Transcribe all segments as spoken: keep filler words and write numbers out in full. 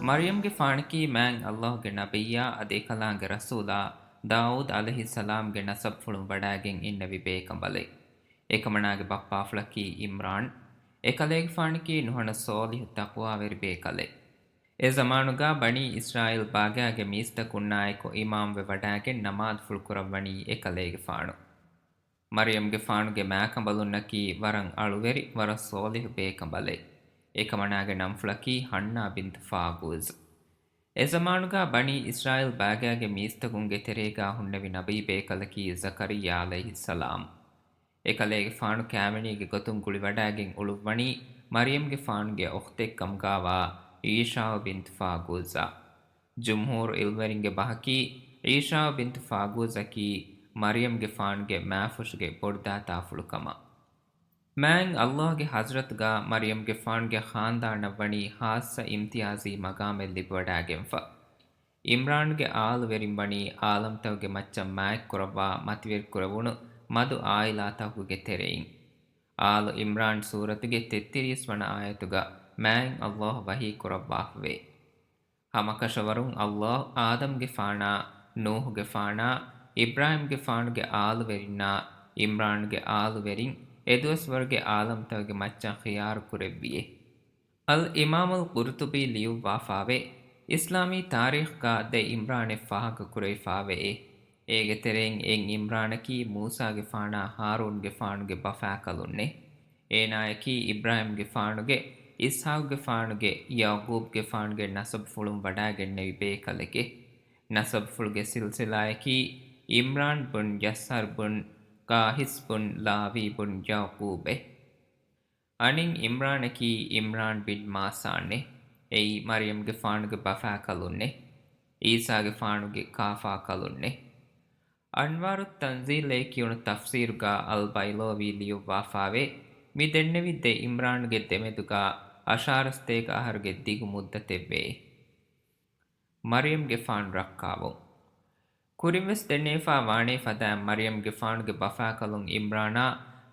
މަރްޔަމްގެފާނަކީ މާތް ﷲގެ ނަބިއްޔާ އަދި އެކަލާނގެ ރަސޫލާ ދާއޫދު ޢަލައިހިއްސަލާމްގެ ނަސަބުފުޅުން ވަޑާގެން އިންނެވި ބޭކަނބަލެއް. އެކަމަނާގެ ބައްޕާފުޅަކީ އިމްރާން. އެކަލޭގެފާނަކީ ނުހަނަ ޞާލިޙު ތަޤްވާވެރި ބޭކަލެއް. އެ ޒަމާނުގާ ބަނީ އިސްރާއީލް ބާގާގެ މީސްތަކުންނާއެކު އިމާމްވެ ވަޑާގެން ނަމާދުފުޅު ކުރައްވަނީ އެކަލޭގެފާނު. މަރްޔަމްގެފާނުގެ މާކަނބަލުންނަކީ ވަރަށް އަޅުވެރި، ވަރަށް ޞާލިޙު ބޭކަނބަލެއް. އެކަމަނާގެ ނަންފުޅަކީ ޙަންނާ ބިންތު ފާގޫޒް. އެ ޒަމާނުގާ ބަނީ އިސްރާއީލް ބާގާގެ މީސްތަކުންގެ ތެރޭގާ ހުންނެވި ނަބީ ބޭކަލަކީ ޒަކަރިއްޔާ ޢަލައިހިއްސަލާމް. އެކަލޭގެފާނު ކާވެނީގެ ގޮތުން ގުޅިވަޑާގެން އުޅުއްވަނީ މަރްޔަމްގެފާނުގެ އުޚްތެއް ކަމުގާވާ އީޝާއު ބިންތު ފާގޫޒާ. ޖުމްހޫރު ޢިލްމުވެރިންގެ ބަހަކީ، އީޝާއު ބިންތު ފާގޫޒަކީ މަރްޔަމްގެފާނުގެ މާފުށުގެ ބޮޑުދާތާފުޅު ކަމަށް. މާތް ﷲގެ ޙަޟްރަތުގާ މަރްޔަމްގެފާނުގެ ޚާންދާނަށް ވަނީ ޚާއްޞަ އިމްތިޔާޒީ މަގާމެއް ލިބިވަޑާގެންފަ. އިމްރާންގެ އާލުވެރިން ވަނީ އާލަމްތަކުގެ މައްޗަށް މާތްކުރައްވާ މަތިވެރިކުރެވުނު މަދު ޢާއިލާތަކުގެ ތެރެއިން. އާލު ޢިމްރާން ސޫރަތުގެ ތެއްތިރީސް ވަނަ އާޔަތުގަ މާތް ﷲ ވަޙީ ކުރައްވާފަވޭ. ހަމަކަށަވަރުން ﷲ އާދަމްގެފާނާ، ނޫޙުގެފާނާ، އިބްރާހީމްގެފާނުގެ އާލުވެރިންނާ، ޢިމްރާންގެ އާލުވެރިން އެދުވަސްވަރުގެ އާލަމްތަކުގެ މައްޗަށް ޚިޔާރު ކުރެއްވިއޭ. އަލް އިމާމުލް ޤުރްޠުބީ ލިޔުއްވާފާވޭ، އިސްލާމީ ތާރީޚްގަ ދެ އިމްރާނެއް ފާހަގަކުރެވިފާވެއޭ. އޭގެ ތެރެއިން އެއް އިމްރާނަކީ މޫސާގެފާނާ ހާރޫންގެފާނުގެ ބަފާކަލުންނޭ. އޭނާޔަކީ އިބްރާހީމްގެފާނުގެ، އިސްޙާޤުގެފާނުގެ، ޔަޢުޤޫބްގެފާނުގެ ނަސަބުފުޅުން ވަޑާގެންނެވި ބޭކަލެކޭ. ނަސަބުފުޅުގެ ސިލްސިލާޔަކީ އިމްރާން ބުން ޔަސްހަރް ބުން ޤާހިސް ބުން ލާވީ ބުން ޔަޢުޤޫބޭ. އަނެއް އިމްރާނަކީ އިމްރާން ބިން މާސާންނޭ. އެއީ މަރްޔަމްގެފާނުގެ ބަފާކަލުންނޭ. ޢީސާގެފާނުގެ ކާފާކަލުންނޭ. އަންވާރުއް ތަންޒީލޭ ކިޔުނު ތަފްސީރުގަ އަލްބައިޟާވީ ލިޔުއްވާފާވޭ، މި ދެންނެވި ދެ އިމްރާންގެ ދެމެދުގަ އަށާރަސްތޭކަ އަހަރުގެ ދިގު މުއްދަތެއްވޭ. މަރްޔަމްގެފާނު ރައްކާވުން. ކުރިންވެސް ދެންނެވިފާ ވާނޭ ފަދައިން މަރްޔަމްގެފާނުގެ ބަފާކަލުން އިމްރާނާ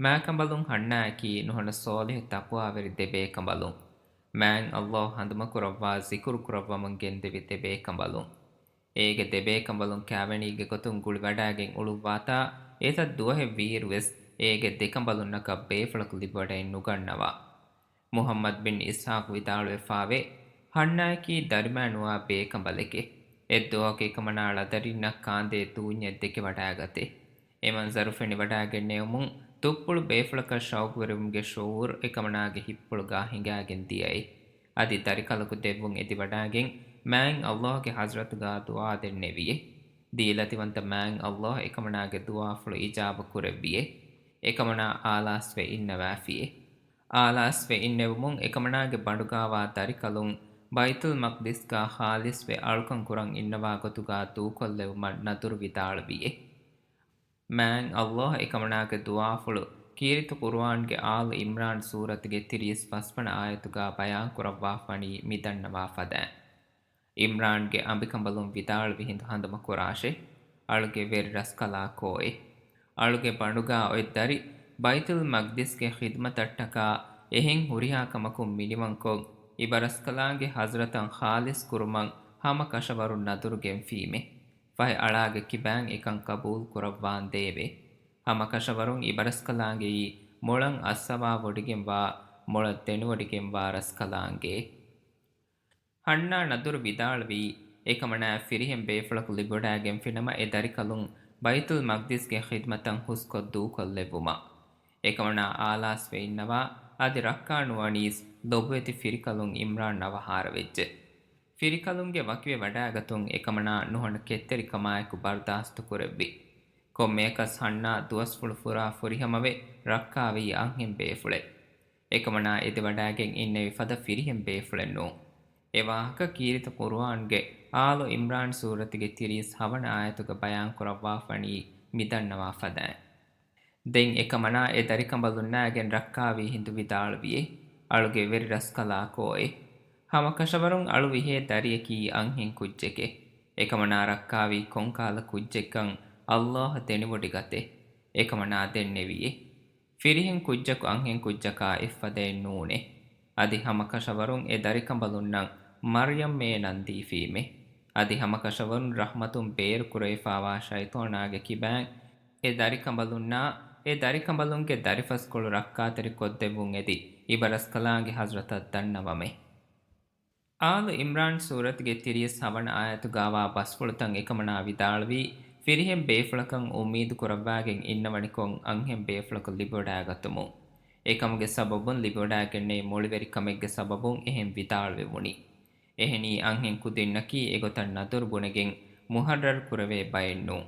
މާކަނބަލުން ޙަންނާއަކީ ނުހަނަ ޞާލިޙު ތަޤްވާވެރި ދެ ބޭކަނބަލުން. މާތް ﷲ ހަނދުމަކުރައްވާ ޒިކުރު ކުރައްވަމުން ގެންދެވި ދެ ބޭކަނބަލުން. އޭގެ ދެ ބޭކަނބަލުން ކާވެނީގެ ގޮތުން ގުޅިވަޑާގެން އުޅުއްވާތާ، އެތައް ދުވަހެއް ވީއިރުވެސް އޭގެ ދެ ކަނބަލުންނަކަށް ބޭފުޅަކު ލިބިވަޑައެއް ނުގަންނަވާ. މުޙައްމަދު ބިން އިސްޙާޤު ވިދާޅުވެފާވޭ، ޙަންނާއަކީ ދަރިމާ ނުވާ ބޭކަނބަލެކޭ. އެއްދުވަހަކު އެކަމަނާ ޅަދަރިންނަށް ކާންދޭ ދޫންޏެއް ދެކެވަޑާގަތޭ. އެ މަންޒަރު ފެނިވަޑާގެންނެވުމުން ދުއްޕުޅު ބޭފުޅަކަށް ޝައުޤުވެރިވުމުގެ ޝުޢޫރު އެކަމަނާގެ ހިތްޕުޅުގާ ހިނގާގެން ދިޔައޭ. އަދި ދަރިކަލަކު ދެއްވުން އެދިވަޑާގެން މާތް ﷲގެ ޙަޟްރަތުގާ ދުޢާ ދެންނެވިއޭ. ދީލަތިވަންތަ މާތް ﷲ އެކަމަނާގެ ދުޢާފުޅު އިޖާބަ ކުރެއްވިއޭ. އެކަމަނާ އާލާސްވެ އިންނަވާފިއޭ. އާލާސްވެ އިންނެވުމުން އެކަމަނާގެ ބަނޑުގާވާ ދަރިކަލުން ބައިތުލް މަޤްދިސްގާ ޚާލިޞްވެ އަޅުކަން ކުރަން އިންނަވާ ގޮތުގާ ދޫކޮށްލެވުމަށް ނަދުރު ވިދާޅުވިއޭ. މާތް ﷲ އެކަމަނާގެ ދުޢާފުޅު ކީރިތި ޤުރުއާންގެ އާލު ޢިމްރާން ސޫރަތުގެ ތިރީސް ފަސްވަނަ އާޔަތުގާ ބަޔާންކުރައްވާފަވަނީ މިދަންނަވާ ފަދައިން. ޢިމްރާންގެ އަނބިކަނބަލުން ވިދާޅުވި ހިނދު ހަނދުމަކުރާށޭ، އަޅުގެ ވެރި ރަސްކަލާކޯއޭ! އަޅުގެ ބަނޑުގާ އޮތް ދަރި ބައިތުލް މަޤްދިސްގެ ޚިދްމަތަށްޓަކާ އެހެން ހުރިހާ ކަމަކުން މިނިވަންކޮށް، އިބަރަސްކަލާނގެ ޙަޟްރަތަށް ޚާލިޞް ކުރުމަށް ހަމަ ކަށަވަރުން ނަދުރު ގެންފީމޭ. ފަހެ އަޅާގެ ކިބާން އެކަން ޤަބޫލު ކުރައްވާނދޭވެ! ހަމަކަށަވަރުން އިބަރަސްކަލާނގެއީ މޮޅަށް އައްސަވާވޮޑިގެންވާ، މޮޅަށް ދެނެވޮޑިގެންވާ ރަސްކަލާނގެ. ޙަންނާ ނަދުރު ވިދާޅުވީ، އެކަމަނާއަށް ފިރިހެން ބޭފުޅަކު ލިބިވަޑާގެންފިނަމަ އެ ދަރިކަލުން ބައިތުލް މަޤްދިސްގެ ޚިދްމަތަށް ހުސްކޮށް ދޫކޮށްލެއްވުމަށް. އެކަމަނާ އާލާސްވެ އިންނަވާ، އަދި ރައްކާ ނުވަނީސް ލޮބުވެތި ފިރިކަލުން ޢިމްރާން އަވަހާރަވެއްޖެ. ފިރިކަލުންގެ ވަކިވެ ވަޑާގަތުން އެކަމަނާ ނުހަނަ ކެތްތެރިކަމާއެކު ބަރުދާސްތު ކުރެއްވި. ކޮންމެއަކަސް ޙަންނާ ދުވަސްފުޅު ފުރާ ފުރިހަމަވެ ރައްކާވީ އަންހެން ބޭފުޅެއް. އެކަމަނާ އެދިވަޑާގެން އިންނެވި ފަދަ ފިރިހެން ބޭފުޅެއް ނޫން. އެ ވާހަކަ ކީރިތި ޤުރުއާންގެ އާލު ޢިމްރާން ސޫރަތުގެ ތިރީސް ހަވަނަ އާޔަތުގަ ބަޔާންކުރައްވާފަވަނީ މިދަންނަވާ ފަދައިން. ދެން އެކަމަނާ އެ ދަރިކަނބަލުންނާގެން ރައްކާވީ ހިނދު ވިދާޅުވިއޭ، އަޅުގެ ވެރި ރަސްކަލާކޯއޭ! ހަމަކަށަވަރުން އަޅު ވިހޭ ދަރިޔަކީ އަންހެން ކުއްޖެކޭ. އެކަމަނާ ރައްކާވީ ކޮންކަހަލަ ކުއްޖެއްކަން ﷲ ދެނެވޮޑިގަތޭ. އެކަމަނާ ދެންނެވިއޭ. ފިރިހެން ކުއްޖަކު އަންހެން ކުއްޖަކާ އެއްފަދައެއް ނޫނޭ. އަދި ހަމަކަށަވަރުން އެ ދަރިކަނބަލުންނަށް މަރްޔަމްއޭ ނަންދީފީމެ. އަދި ހަމަކަށަވަރުން ރަޙްމަތުން ބޭރުކުރެވިފާވާ ޝައިޠާނާގެ ކިބައިން އެ ދަރިކަނބަލުންނާ، އެ ދަރިކަނބަލުންގެ ދަރިފަސްކޮޅު ރައްކާތެރި ކޮށްދެއްވުން އެދި، އިބަރަސްކަލާނގެ ޙަޟްރަތަށް ދަންނަވަމެ. އާލު އިމްރާން ސޫރަތުގެ ތިރީސް ހަވަނަ އާޔަތުގާވާ ބަސްފުޅުތައް އެކަމަނާ ވިދާޅުވީ، ފިރިހެން ބޭފުޅަކަށް އުއްމީދު ކުރައްވާގެން އިންނަވަނިކޮށް އަންހެން ބޭފުޅަކު ލިބިވަޑާގަތުމުން. އެކަމުގެ ސަބަބުން ލިބިވަޑާގެންނެވި މޮޅިވެރިކަމެއްގެ ސަބަބުން އެހެން ވިދާޅުވެވުނީ. އެހެނީ އަންހެން ކުދިންނަކީ އެގޮތަށް ނަދުރު ބުނެގެން މުހައްރަރު ކުރެވޭ ބައެއް ނޫން.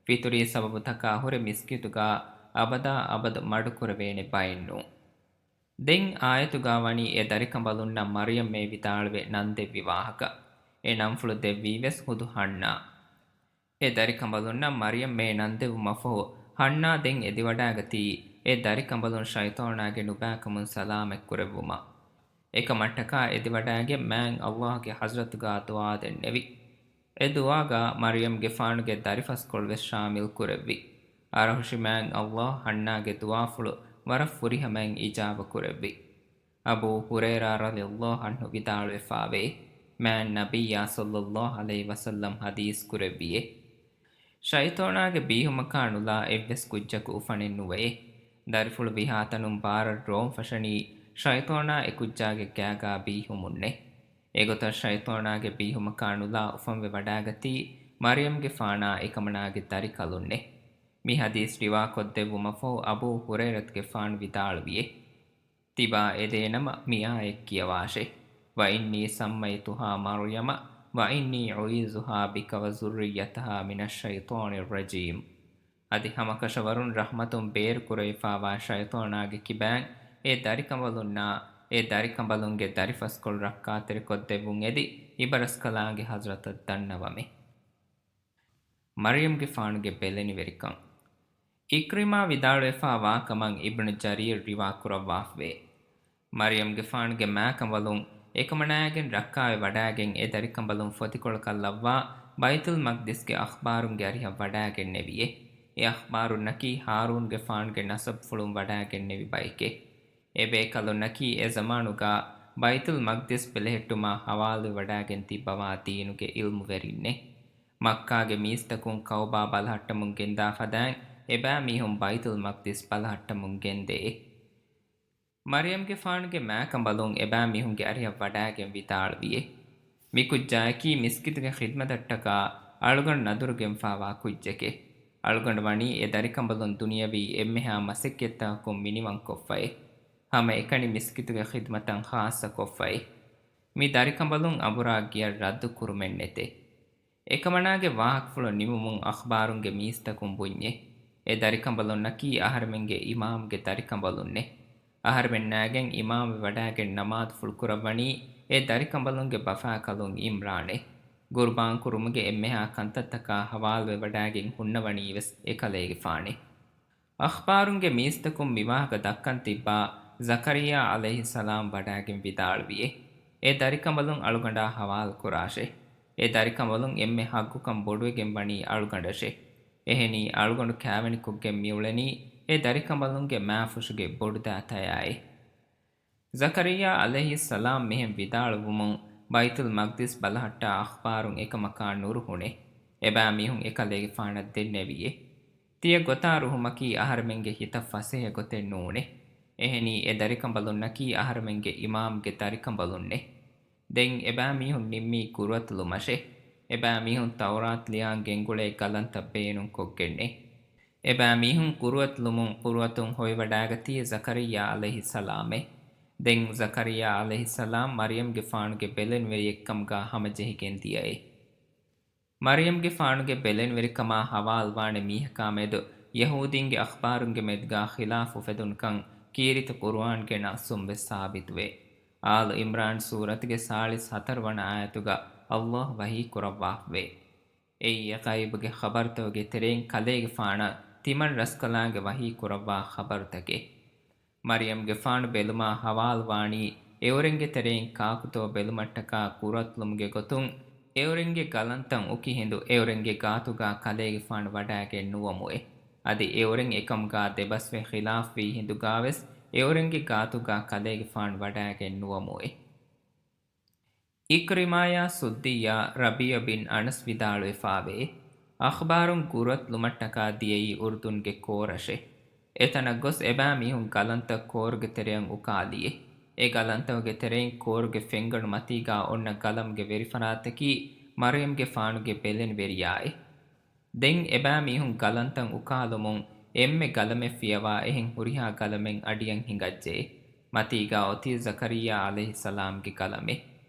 ފިތުރީ ސަބަބުތަކާ ހުރެ މިސްކިތުގާ އަބަދާ އަބަދު މަޑު ކުރެވޭނެ ބައެއް ނޫން. ދެން އާޔަތުގާ ވަނީ އެ ދަރިކަނބަލުންނަށް މަރްޔަމްއޭ ވިދާޅުވެ ނަން ދެއްވި ވާހަކަ. އެ ނަންފުޅު ދެއްވީވެސް ހުދު ހަންނާ. އެ ދަރިކަނބަލުންނަށް މަރްޔަމްއޭ ނަން ދެއްވުމަށްފަހު ހަންނާ ދެން އެދިވަޑާގަތީ އެ ދަރިކަނބަލުން ޝައިޠާނާގެ ނުބައިކަމުން ސަލާމަތް ކުރެއްވުމަށް. އެކަމަށްޓަކާ އެދިވަޑާގެން މާތް ﷲ ގެ ޙަޟްރަތުގާ ދުޢާ ދެންނެވި. އެ ދުޢާގާ މަރްޔަމްގެފާނުގެ ދަރިފަސްކޮޅުވެސް ޝާމިލް ކުރެއްވި. އަރަހުށި މާތް ﷲ ހަންނާގެ ދުޢާފުޅު ވަރަށް ފުރިހަމައިން އިޖާބަ ކުރެއްވި. އަބޫ ހުރައިރާ ރަޟިޔަﷲ ޢަންހު ވިދާޅުވެފާވޭ، މާތް ނަބިއްޔާ ޞައްލަﷲ ޢަލައިހި ވަސައްލަމް ޙަދީޘް ކުރެއްވިއޭ، ޝައިޠާނާގެ ބީހުމަކާ ނުލާ އެއްވެސް ކުއްޖަކު އުފަނެއް ނުވެޔޭ. ދަރިފުޅު ވިހާތަނުން ބާރަށް ރޯން ފަށަނީ ޝައިޠާނާ އެ ކުއްޖާގެ ގާގާ ބީހުމުންނޭ. އެގޮތަށް ޝައިޠާނާގެ ބީހުމަކާ ނުލާ އުފަންވެ ވަޑާގަތީ މަރްޔަމްގެފާނާ އެކަމަނާގެ ދަރިކަލުންނޭ. މި ޙަދީޘް ރިވާކޮށްދެއްވުމަށްފަހު އަބޫ ހުރައިރަތުގެފާނު ވިދާޅުވިއޭ، ތިބާ އެދޭނަމަ މި އާޔަތް ކިޔަވާށޭ، وإني سميتها مريم وإني أعيذها بك وذريتها من الشيطان الرجيم. އަދި ހަމަކަށަވަރުން ރަޙްމަތުން ބޭރުކުރެވިފާވާ ޝައިޠާނާގެ ކިބައިން އެ ދަރިކަނބަލުންނާ، އެ ދަރިކަނބަލުންގެ ދަރިފަސްކޮޅު ރައްކާތެރިކޮށްދެއްވުން އެދި، އިބަރަސްކަލާނގެ ޙަޟްރަތަށް ދަންނަވަމެ. މަރްޔަމްގެފާނުގެ ބެލެނިވެރިކަން. އިކްރިމާ ވިދާޅުވެފާ ވާކަމަށް އިބްނު ޖަރީރް ރިވާކުރައްވާފަވޭ. މަރްޔަމްގެފާނުގެ މާކަނބަލުން އެކަމަނާއިގެން ރައްކާވެ ވަޑާގެން އެ ދަރިކަނބަލުން ފޮތިކޮޅަކަށް ލައްވާ ބައިތުލް މަޤްދިސްގެ އަޚްބާރުންގެ އަރިހަށް ވަޑާގެންނެވިއޭ. އެ އަޚްބާރުންނަކީ ހާރޫންގެފާނުގެ ނަސަބުފުޅުން ވަޑާގެންނެވި ބައެކޭ. އެބޭކަލުންނަކީ އެ ޒަމާނުގާ ބައިތުލް މަޤްދިސް ބެލެހެއްޓުމާ ހަވާލުވެވަޑާގެން ތިއްބަވާ ދީނުގެ ޢިލްމުވެރިންނޭ. މައްކާގެ މީސްތަކުން ކަޢުބާ ބަލަހައްޓަމުން ގެންދާ ފަދައިން އެބައިމީހުން ބައިތުލް މަޤްދިސް ބަލަހައްޓަމުން ގެންދެއޭ. މަރްޔަމްގެފާނުގެ މާކަނބަލުން އެބައިމީހުންގެ އަރިހަށް ވަޑާގެން ވިދާޅުވިއޭ، މި ކުއްޖާއަކީ މިސްކިތުގެ ޚިދްމަތަށްޓަކާ އަޅުގަނޑު ނަދުރު ގެންފާވާ ކުއްޖެކޭ. އަޅުގަނޑު ވަނީ އެ ދަރިކަނބަލުން ދުނިޔަވީ އެންމެހާ މަސައްކަތްތަކަކުން މިނިވަންކޮށްފައޭ. ހަމައެކަނި މިސްކިތުގެ ޚިދްމަތަށް ޚާއްޞަކޮށްފައޭ. މި ދަރިކަނބަލުން އަނބުރާ ގިޔަށް ރައްދު ކުރުމެއް ނެތޭ. އެކަމަނާގެ ވާހަކަފުޅު ނިމުމުން އަޚްބާރުންގެ މީސްތަކުން ބުންޏޭ، އެ ދަރިކަނބަލުންނަކީ އަހަރެމެންގެ އިމާމްގެ ދަރިކަނބަލުންނޭ. އަހަރެމެންނާގެން އިމާމްވެ ވަޑާގެން ނަމާދުފުޅު ކުރައްވަނީ އެ ދަރިކަނބަލުންގެ ބަފާކަލުން އިމްރާނޭ. ގުރުބާން ކުރުމުގެ އެންމެހާ ކަންތައްތަކާ ހަވާލުވެ ވަޑާގެން ހުންނަވަނީވެސް އެކަލޭގެފާނޭ. އަޚްބާރުންގެ މީސްތަކުން މިވާހަކަ ދައްކަން ތިއްބާ، ޒަކަރިއްޔާ ޢަލައިހިއްސަލާމް ވަޑާގެން ވިދާޅުވިއޭ، އެ ދަރިކަނބަލުން އަޅުގަނޑާ ހަވާލު ކުރާށޭ. އެ ދަރިކަނބަލުން އެންމެ ހައްގުކަން ބޮޑުވެގެން ވަނީ އަޅުގަނޑަށޭ. އެހެނީ، އަޅުގަނޑު ކާވެނިކޮށްގެން މިއުޅެނީ އެ ދަރިކަނބަލުންގެ މާފުށުގެ ބޮޑުދާތަޔާއޭ. ޒަކަރިއްޔާ ޢަލައިހިއްސަލާމް މިހެން ވިދާޅުވުމުން، ބައިތުލް މަޤްދިސް ބަލަހައްޓާ އަޚްބާރުން އެކަމަކާ ނުރުހުނޭ. އެބައިމީހުން އެކަލޭގެފާނަށް ދެންނެވިއޭ. ތިޔަ ގޮތާ ރުހުމަކީ އަހަރެމެންގެ ހިތަށް ފަސޭހަ ގޮތެއް ނޫނޭ. އެހެނީ، އެ ދަރިކަނބަލުންނަކީ އަހަރެމެންގެ އިމާމްގެ ދަރިކަނބަލުންނޭ. ދެން އެބައިމީހުން ނިންމީ ޤުރުއަތު ލުމަށޭ. އެބައިމީހުން ތައުރާތު ލިޔާން ގެންގުޅޭ ގަލަންތައް ބޭނުންކޮށްގެންނޭ. އެބައިމީހުން ޤުރުއަތު ލުމުން ޤުރުއަތުން ހޮވިވަޑާގަތީ ޒަކަރިއްޔާ ޢަލައިހިއްސަލާމޭ. ދެން ޒަކަރިއްޔާ ޢަލައިހިއްސަލާމް މަރްޔަމްގެފާނުގެ ބެލެނިވެރިއެއްކަމުގާ ހަމަޖެހިގެން ދިޔައޭ. މަރްޔަމްގެފާނުގެ ބެލެނިވެރިކަމާ ހަވާލުވާނެ މީހަކާ މެދު ޔަހޫދީންގެ އަޚްބާރުންގެ މެދުގާ ޚިލާފު އުފެދުނުކަން ކީރިތި ޤުރުއާންގެ ނައްޞުން ވެސް ސާބިތުވޭ. އާލު ޢިމްރާން ސޫރަތުގެ ސާޅީސް ހަތަރު ވަނަ އާޔަތުގަ ﷲ ވަޙީ ކުރައްވާފަވޭ. އެއީ އެ ޣައިބުގެ ޚަބަރުތަކުގެ ތެރެއިން ކަލޭގެފާނަށް ތިމަން ރަސްކަލާނގެ ވަޙީ ކުރައްވާ ޚަބަރުތަކެއް. މަރްޔަމްގެފާނު ބެލުމާ ހަވާލުވާނީ އެއުރެންގެ ތެރެއިން ކާކުތޯ ބެލުމަށްޓަކާ ޤުރުއަތުލުމުގެ ގޮތުން، އެއުރެންގެ ގަލަންތައް އުކި ހިނދު އެއުރެންގެ ގާތުގާ ކަލޭގެފާނު ވަޑާގެން ނުވަމުއޭ. އަދި އެއުރެން އެކަމުގާ ދެބަސްވެ ޚިލާފްވީ ހިނދުގާވެސް އެއުރެންގެ ގާތުގާ ކަލޭގެފާނު ވަޑާގެން ނުވަމުއޭ. ޢިކްރިމާޔާ ސުއްދީއާ ރަބީޢު ބިން އަނަސް ވިދާޅުވެފާވޭ، އަޚްބާރުން ގުރުއަތު ލުމަށްޓަކާ ދިޔައީ އުރުދުންގެ ކޯރަށޭ. އެތަނަށް ގޮސް އެބައިމީހުން ގަލަންތައް ކޯރުގެ ތެރެއަށް އުކާލިއޭ. އެ ގަލަންތަކުގެ ތެރެއިން ކޯރުގެ ފެންގަނޑު މަތީގާ އޮންނަ ގަލަމްގެ ވެރިފަރާތަކީ މަރްޔަމްގެފާނުގެ ބެލެނިވެރިޔާއޭ. ދެން އެބައިމީހުން ގަލަންތައް އުކާލުމުން އެންމެ ގަލަމެއް ފިޔަވާ އެހެން ހުރިހާ ގަލަމެއް އަޑިއަށް ހިނގައްޖެ. މަތީގާ އޮތީ ޒަކަރިއްޔާ ޢަލައިހިއްސަލާމްގެ ގަލަމެއް.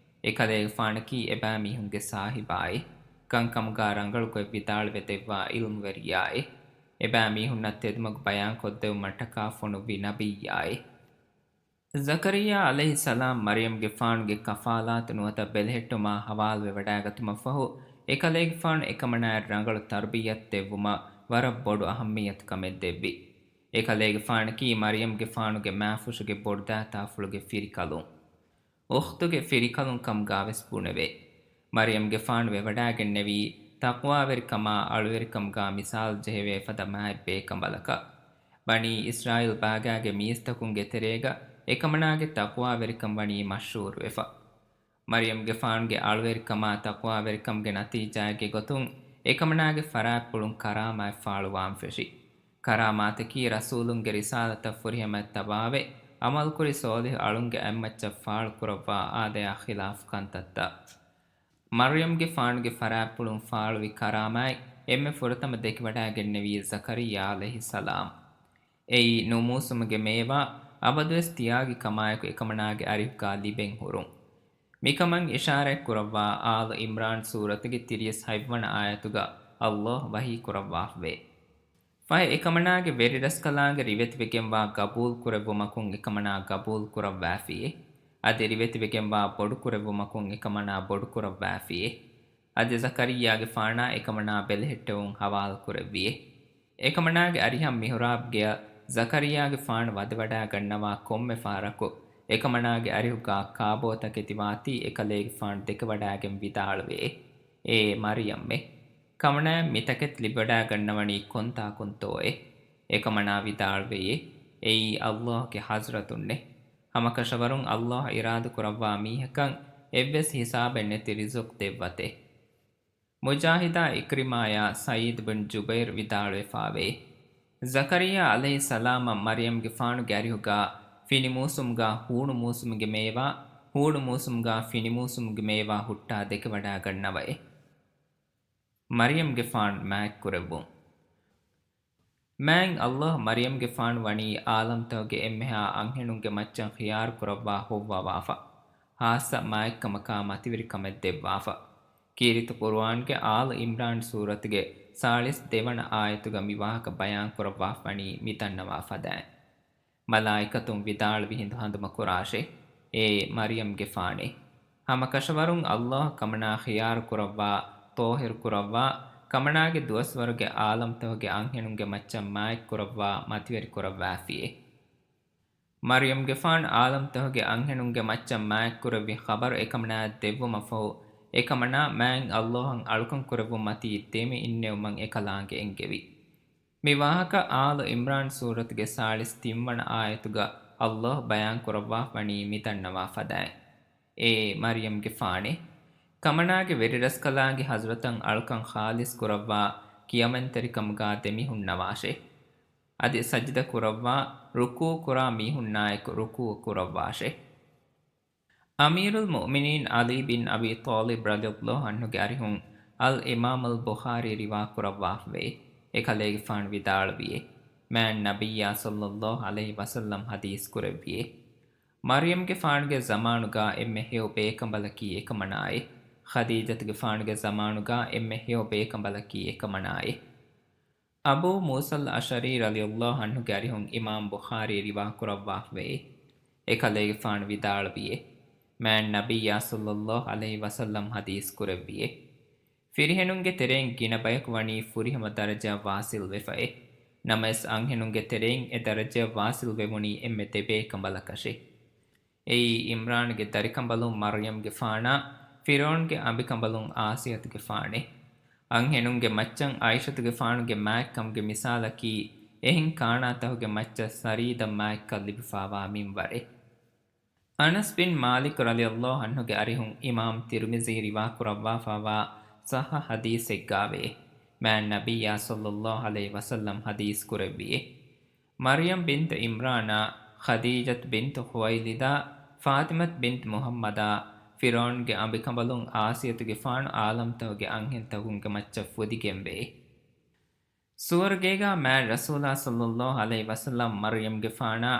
އެކަލޭގެފާނަކީ އެބައިމީހުންގެ ސާހިބާއޭ. ކަންކަމުގާ ރަނގަޅުގޮތް ވިދާޅުވެދެއްވާ ޢިލްމުވެރިޔާއޭ. އެބައިމީހުންނަށް ތެދުމަގު ބަޔާންކޮށްދެއްވުމަށްޓަކާ ފޮނުއްވި ނަބިއްޔާއޭ. ޒަކަރިއްޔާ ޢަލައިހިއްސަލާމް މަރްޔަމްގެފާނުގެ ކަފާލާތު ނުވަތަ ބެލެހެއްޓުމާ ޙަވާލުވެވަޑައިގަތުމަށްފަހު، އެކަލޭގެފާނު އެކަމަނާއަށް ރަނގަޅު ތަރުބިއްޔަތު ދެއްވުމަށް ވަރަށް ބޮޑު އަހައްމިއްޔަތު ކަމެއް ދެއްވި. އެކަލޭގެފާނަކީ މަރްޔަމްގެފާނުގެ މާފުށުގެ ބޮޑުދާތާފުޅުގެ ފިރިކަލުން، އުޚްތުގެ ފިރިކަލުން ކަމުގާވެސް ބުނެވޭ. މަރްޔަމްގެފާނު ވެވަޑައިގެންނެވީ ތަޤްވާވެރިކަމާ އަޅުވެރިކަމުގާ މިސާލު ޖެހެވޭ ފަދަ މާތް ބޭކަނބަލަކަށް. ބަނީ އިސްރާއީލް ބާގާގެ މީސްތަކުންގެ ތެރޭގަ އެކަމަނާގެ ތަޤްވާވެރިކަން ވަނީ މަޝްހޫރުވެފަ. މަރްޔަމްގެފާނުގެ އަޅުވެރިކަމާ ތަޤްވާވެރިކަމުގެ ނަތީޖާއެއްގެ ގޮތުން އެކަމަނާގެ ފަރާތްޕުޅުން ކަރާމާތް ފާޅުވާން ފެށި. ކަރާމާތަކީ ރަސޫލުންގެ ރިސާލަތަށް ފުރިހަމައަށް ތަބާވެ، ޢަމަލުކުރި ޞޯލިޙު އަޅުންގެ އަތްމައްޗަށް ފާޅުކުރައްވާ އާދަޔާ ޚިލާފު ކަންތައްތައް. މަރްޔަމްގެފާނުގެ ފަރާތްޕުޅުން ފާޅުވި ކަރާމާތް އެންމެ ފުރަތަމަ ދެކެވަޑައިގެންނެވީ ޒަކަރިއްޔާ ޢަލައިހިއްސަލާމް. އެއީ ނުވު މޫސުމުގެ މޭވާ އަބަދުވެސް ތިޔާގި ކަމާއެކު އެކަމަނާގެ އަރިހުގާ ލިބެން ހުރުން. މިކަމަށް އިޝާރާތް ކުރައްވާ އާލު އިމްރާން ސޫރަތުގެ ތިރީސް ހަތްވަނަ އާޔަތުގަ ﷲ ވަޙީ ކުރައްވާފަވޭ. ފަހެ އެކަމަނާގެ ވެރިރަސްކަލާނގެ ރިވެތިވެގެންވާ ގަބޫލު ކުރެއްވުމަކުން އެކަމަނާ ގަބޫލު ކުރައްވާފިއޭ. އަދި ރިވެތިވެގެންވާ ބޮޑު ކުރެއްވުމަކުން އެކަމަނާ ބޮޑު ކުރައްވާފިއޭ. އަދި ޒަކަރިއްޔާގެފާނާ އެކަމަނާ ބެލެހެއްޓެވުން ޙަވާލު ކުރެއްވިއޭ. އެކަމަނާގެ އަރިހަށް މިޙުރާބް ގެޔަށް ޒަކަރިއްޔާގެފާނު ވަދެވަޑައިގަންނަވާ ކޮންމެ ފަހަރަކު، އެކަމަނާގެ އަރިހުގާ ކާބޯތަކެތިވާތީ އެކަލޭގެފާނު ދެކެވަޑައިގެން ވިދާޅުވެއޭ، އޭ މަރްޔަމްމެ! ކަމަނާއަށް މިތަކެތި ލިބިވަޑައިގަންނަވަނީ ކޮންތާކުންތޯއޭ؟ އެކަމަނާ ވިދާޅުވެއޭ، އެއީ ﷲ ގެ ޙަޟްރަތުންނޭ. ހަމަކަށަވަރުން ﷲ އިރާދަކުރައްވާ މީހަކަށް އެއްވެސް ހިސާބެއް ނެތި ރިޒުޤު ދެއްވަތޭ. މުޖާހިދާ ޢިކްރިމާޔާ ސަޢީދު ބިން ޖުބައިރު ވިދާޅުވެފާވޭ، ޒަކަރިއްޔާ ޢަލައިހިއްސަލާމަށް މަރްޔަމްގެފާނުގެ އަރިހުގާ ފިނި މޫސުމުގާ ހޫނު މޫސުމުގެ މޭވާ، ހޫނު މޫސުމުގާ ފިނި މޫސުމުގެ މޭވާ ހުއްޓާ ދެކެވަޑައިގަންނަވައޭ. މަރްޔަމްގެފާނު މާތްކުރެއްވުން. މާތް ﷲ މަރްޔަމްގެފާނު ވަނީ ޢާލަމްތަކުގެ އެންމެހާ އަންހެނުންގެ މައްޗަށް ޚިޔާރު ކުރައްވާ ހޮއްވަވާފަ، ޚާއްޞަ މާތްކަމަކާ މަތިވެރިކަމެއް ދެއްވާފަ. ކީރިތި ޤުރުއާންގެ އާލު އިމްރާން ސޫރަތުގެ ސާޅީސް ދެވަނަ އާޔަތުގަ މި ވާހަކަ ބަޔާން ކުރައްވާފަވަނީ މި ދަންނަވާ ފަދައިން. މަލާއިކަތުން ވިދާޅުވި ހިނދު ހަނދުމަކުރާށޭ، އޭ މަރްޔަމްގެފާނޭ! ހަމަކަށަވަރުން ﷲ ކަމަނާ ޚިޔާރު ކުރައްވާ، ޠާހިރު ކުރައްވާ، ކަމަނާގެ ދުވަސްވަރުގެ ޢާލަމްތަކުގެ އަންހެނުންގެ މައްޗަށް މާތްކުރައްވާ މަތިވެރި ކުރައްވާފިއޭ. މަރްޔަމްގެފާނު ޢާލަމްތަކުގެ އަންހެނުންގެ މައްޗަށް މާތްކުރެއްވި ޚަބަރު އެކަމަނާއަށް ދެއްވުމަށްފަހު، އެކަމަނާ މާތް ﷲ އަށް އަޅުކަން ކުރެއްވުން މަތީ ދެމި އިންނެވުމަށް އެކަލާނގެ އެންގެވި. މި ވާހަކަ އާލު އިމްރާން ސޫރަތުގެ ސާޅީސް ތިންވަނަ އާޔަތުގަ ﷲ ބަޔާން ކުރައްވާފަވަނީ މި ދަންނަވާ ފަދައިން. އޭ މަރްޔަމްގެފާނޭ! ކަމަނާގެ ވެރިރަސްކަލާނގެ ޙަޟްރަތަށް އަޅުކަން ޚާލިޞް ކުރައްވާ ކިޔަމަންތެރިކަމުގާ ދެމިހުންނަވާށޭ. އަދި ސަޖިދަ ކުރައްވާ، ރުކޫޢު ކުރާ މީހުންނާއެކު ރުކޫޢު ކުރައްވާށޭ. އަމީރުލް މުއުމިނީން ޢަލީ ބިން އަބީ ޠާލިބް ރަޟިޔަﷲ ޢަންހުގެ އަރިހުން އަލް އިމާމުލް ބުޚާރީ ރިވާ ކުރައްވާފަވޭ. އެކަލޭގެފާނު ވިދާޅުވިއޭ، މާތް ނަބިއްޔާ ޞައްލަﷲ ޢަލައިހި ވަސައްލަމް ޙަދީޘް ކުރެއްވިއޭ، މަރްޔަމްގެފާނުގެ ޒަމާނުގާ އެންމެ ހެޔޮ ބޭކަނބަލަކީ އެކަމަނާއޭ. ޚަދީޖަތުގެފާނުގެ ޒަމާނުގާ އެންމެ ހެޔޮ ބޭކަނބަލަކީ އެކަމަނާއޭ. އަބޫ މޫސަލް އަޝްޢަރީ ރަޟިޔަﷲ ޢަންހުގެ އަރިހުން އިމާމް ބުޚާރީ ރިވާ ކުރައްވާފަވޭ. އެކަލޭގެފާނު ވިދާޅުވިއޭ، މާތް ނަބިއްޔާ ޞައްލަﷲ ޢަލައިހި ވަސައްލަމް ޙަދީޘް ކުރެއްވިއޭ، ފިރިހެނުންގެ ތެރެއިން ގިނަ ބަޔަކު ވަނީ ފުރިހަމަ ދަރަޖައަށް ވާޞިލް ވެފައޭ. ނަމަވެސް އަންހެނުންގެ ތެރެއިން އެ ދަރަޖައަށް ވާޞިލް ވެވުނީ އެންމެ ދެބޭކަނބަލަކަށޭ. އެއީ އިމްރާންގެ ދަރިކަނބަލުން މަރްޔަމްގެފާނާ، ފިރްޢައުންގެ އަނބިކަނބަލުން އާސިޔަތުގެފާނޭ. އަންހެނުންގެ މައްޗަށް ޢާއިޝަތުގެފާނުގެ މާތްކަމުގެ މިސާލަކީ، އެހެން ކާނާތަކުގެ މައްޗަށް ސަރީދަށް މާތްކަން ލިބިފާވާ މިންވަރެއް. އަނަސް ބިން މާލިކް ރަޟިޔަﷲ ޢަންހުގެ އަރިހުން އިމާމް ތިރްމިޒީ ރިވާ ކުރައްވާފާވާ ޞައްޙަ ޙަދީޘެއްގާވޭ، މާތް ނަބިއްޔާ ޞައްލަﷲ ޢަލައިހި ވަސައްލަމް ޙަދީޘް ކުރެއްވިއޭ. މަރްޔަމް ބިންތު ޢިމްރާނާ، ޚަދީޖަތު ބިންތު ޚުވައިލިދާ، ފާޠިމަތު ބިންތު މުޙައްމަދާ، ފިރްޢައުންގެ އަނބިކަނބަލުން އާސިޔަތުގެފާނު ޢާލަމްތަކުގެ އަންހެންތަކުންގެ މައްޗަށް ފުދިގެންވޭ. ސުވަރުގޭގާ މާތް ރަސޫލާ ޞައްލަﷲ ޢަލައިހި ވަސައްލަމް މަރްޔަމްގެފާނާ،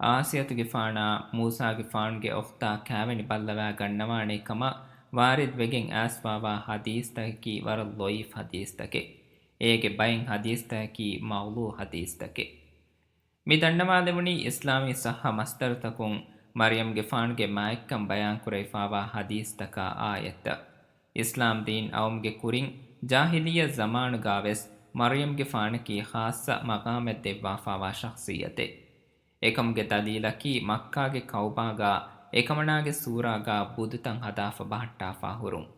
އާސިޔަތުގެފާނާ، މޫސާގެފާނުގެ އުޚްތާ ކާވެނި ބައްލަވާ ގަންނަވާނޭ ކަމަށް ވާރިދުވެގެން އައިސްފާވާ ޙަދީޘްތަކަކީ ވަރަށް ޟަޢީފު ޙަދީޘްތަކެއް. އޭގެ ބައެއް ޙަދީޘްތަކަކީ މައުޟޫޢު ޙަދީޘްތަކެއް. މި ދަންނަވާލެވުނީ އިސްލާމީ ޞައްޙަ މަޞްދަރުތަކުން މަރްޔަމްގެފާނުގެ މާތްކަން ބަޔާންކުރެވިފާވާ ޙަދީޘްތަކާ އާޔަތްތައް. އިސްލާމް ދީން އައުމުގެ ކުރިން ޖާހިލިއްޔަ ޒަމާނުގާވެސް މަރްޔަމްގެފާނަކީ ޚާއްޞަ މަޤާމެއް ދެއްވާފާވާ ޝަޚްޞިއްޔަތެއް. އެކަމުގެ ދަލީލަކީ މައްކާގެ ކައުބާގާ އެކަމަނާގެ ސޫރާގާ ބުދުތައް ހަދާފަ ބަހައްޓާފާ ހުރުން.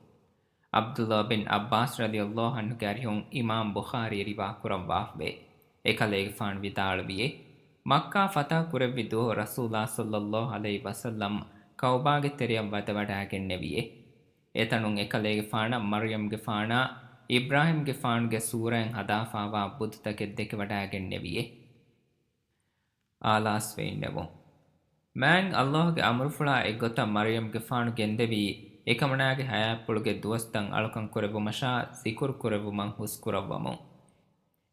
ޢަބްދުﷲ ބިން ޢައްބާސް ރަޟިޔަﷲ ޢަންހުގެ އަރިހުން އިމާމް ބުޚާރީ ރިވާ ކުރައްވާފަވޭ. އެކަލޭގެފާނު ވިދާޅުވިއޭ، މައްކާ ފަތަޙު ކުރެއްވި ދުވަހު ރަސޫލާ ޞައްލަﷲ ޢަލައިހި ވަސައްލަމް ކައުބާގެ ތެރެއަށް ވަދެވަޑައިގެންނެވިއޭ. އެތަނުން އެކަލޭގެފާނަށް މަރްޔަމްގެފާނާ އިބްރާހީމްގެފާނުގެ ސޫރައިން ހަދާފާވާ ބުދުތަކެއް ދެކެވަޑައިގެންނެވިއޭ. އާލާސްވެ އިންނެވުން. މާތް ﷲގެ އަމުރުފުޅާ އެއްގޮތަށް މަރްޔަމްގެފާނު ގެންދެވީ، އެކަމަނާގެ ޙަޔާތްޕުޅުގެ ދުވަސްތައް އަޅުކަން ކުރެއްވުމަށާ ޒިކުރު ކުރެއްވުމަށް ހުސްކުރައްވަމުން.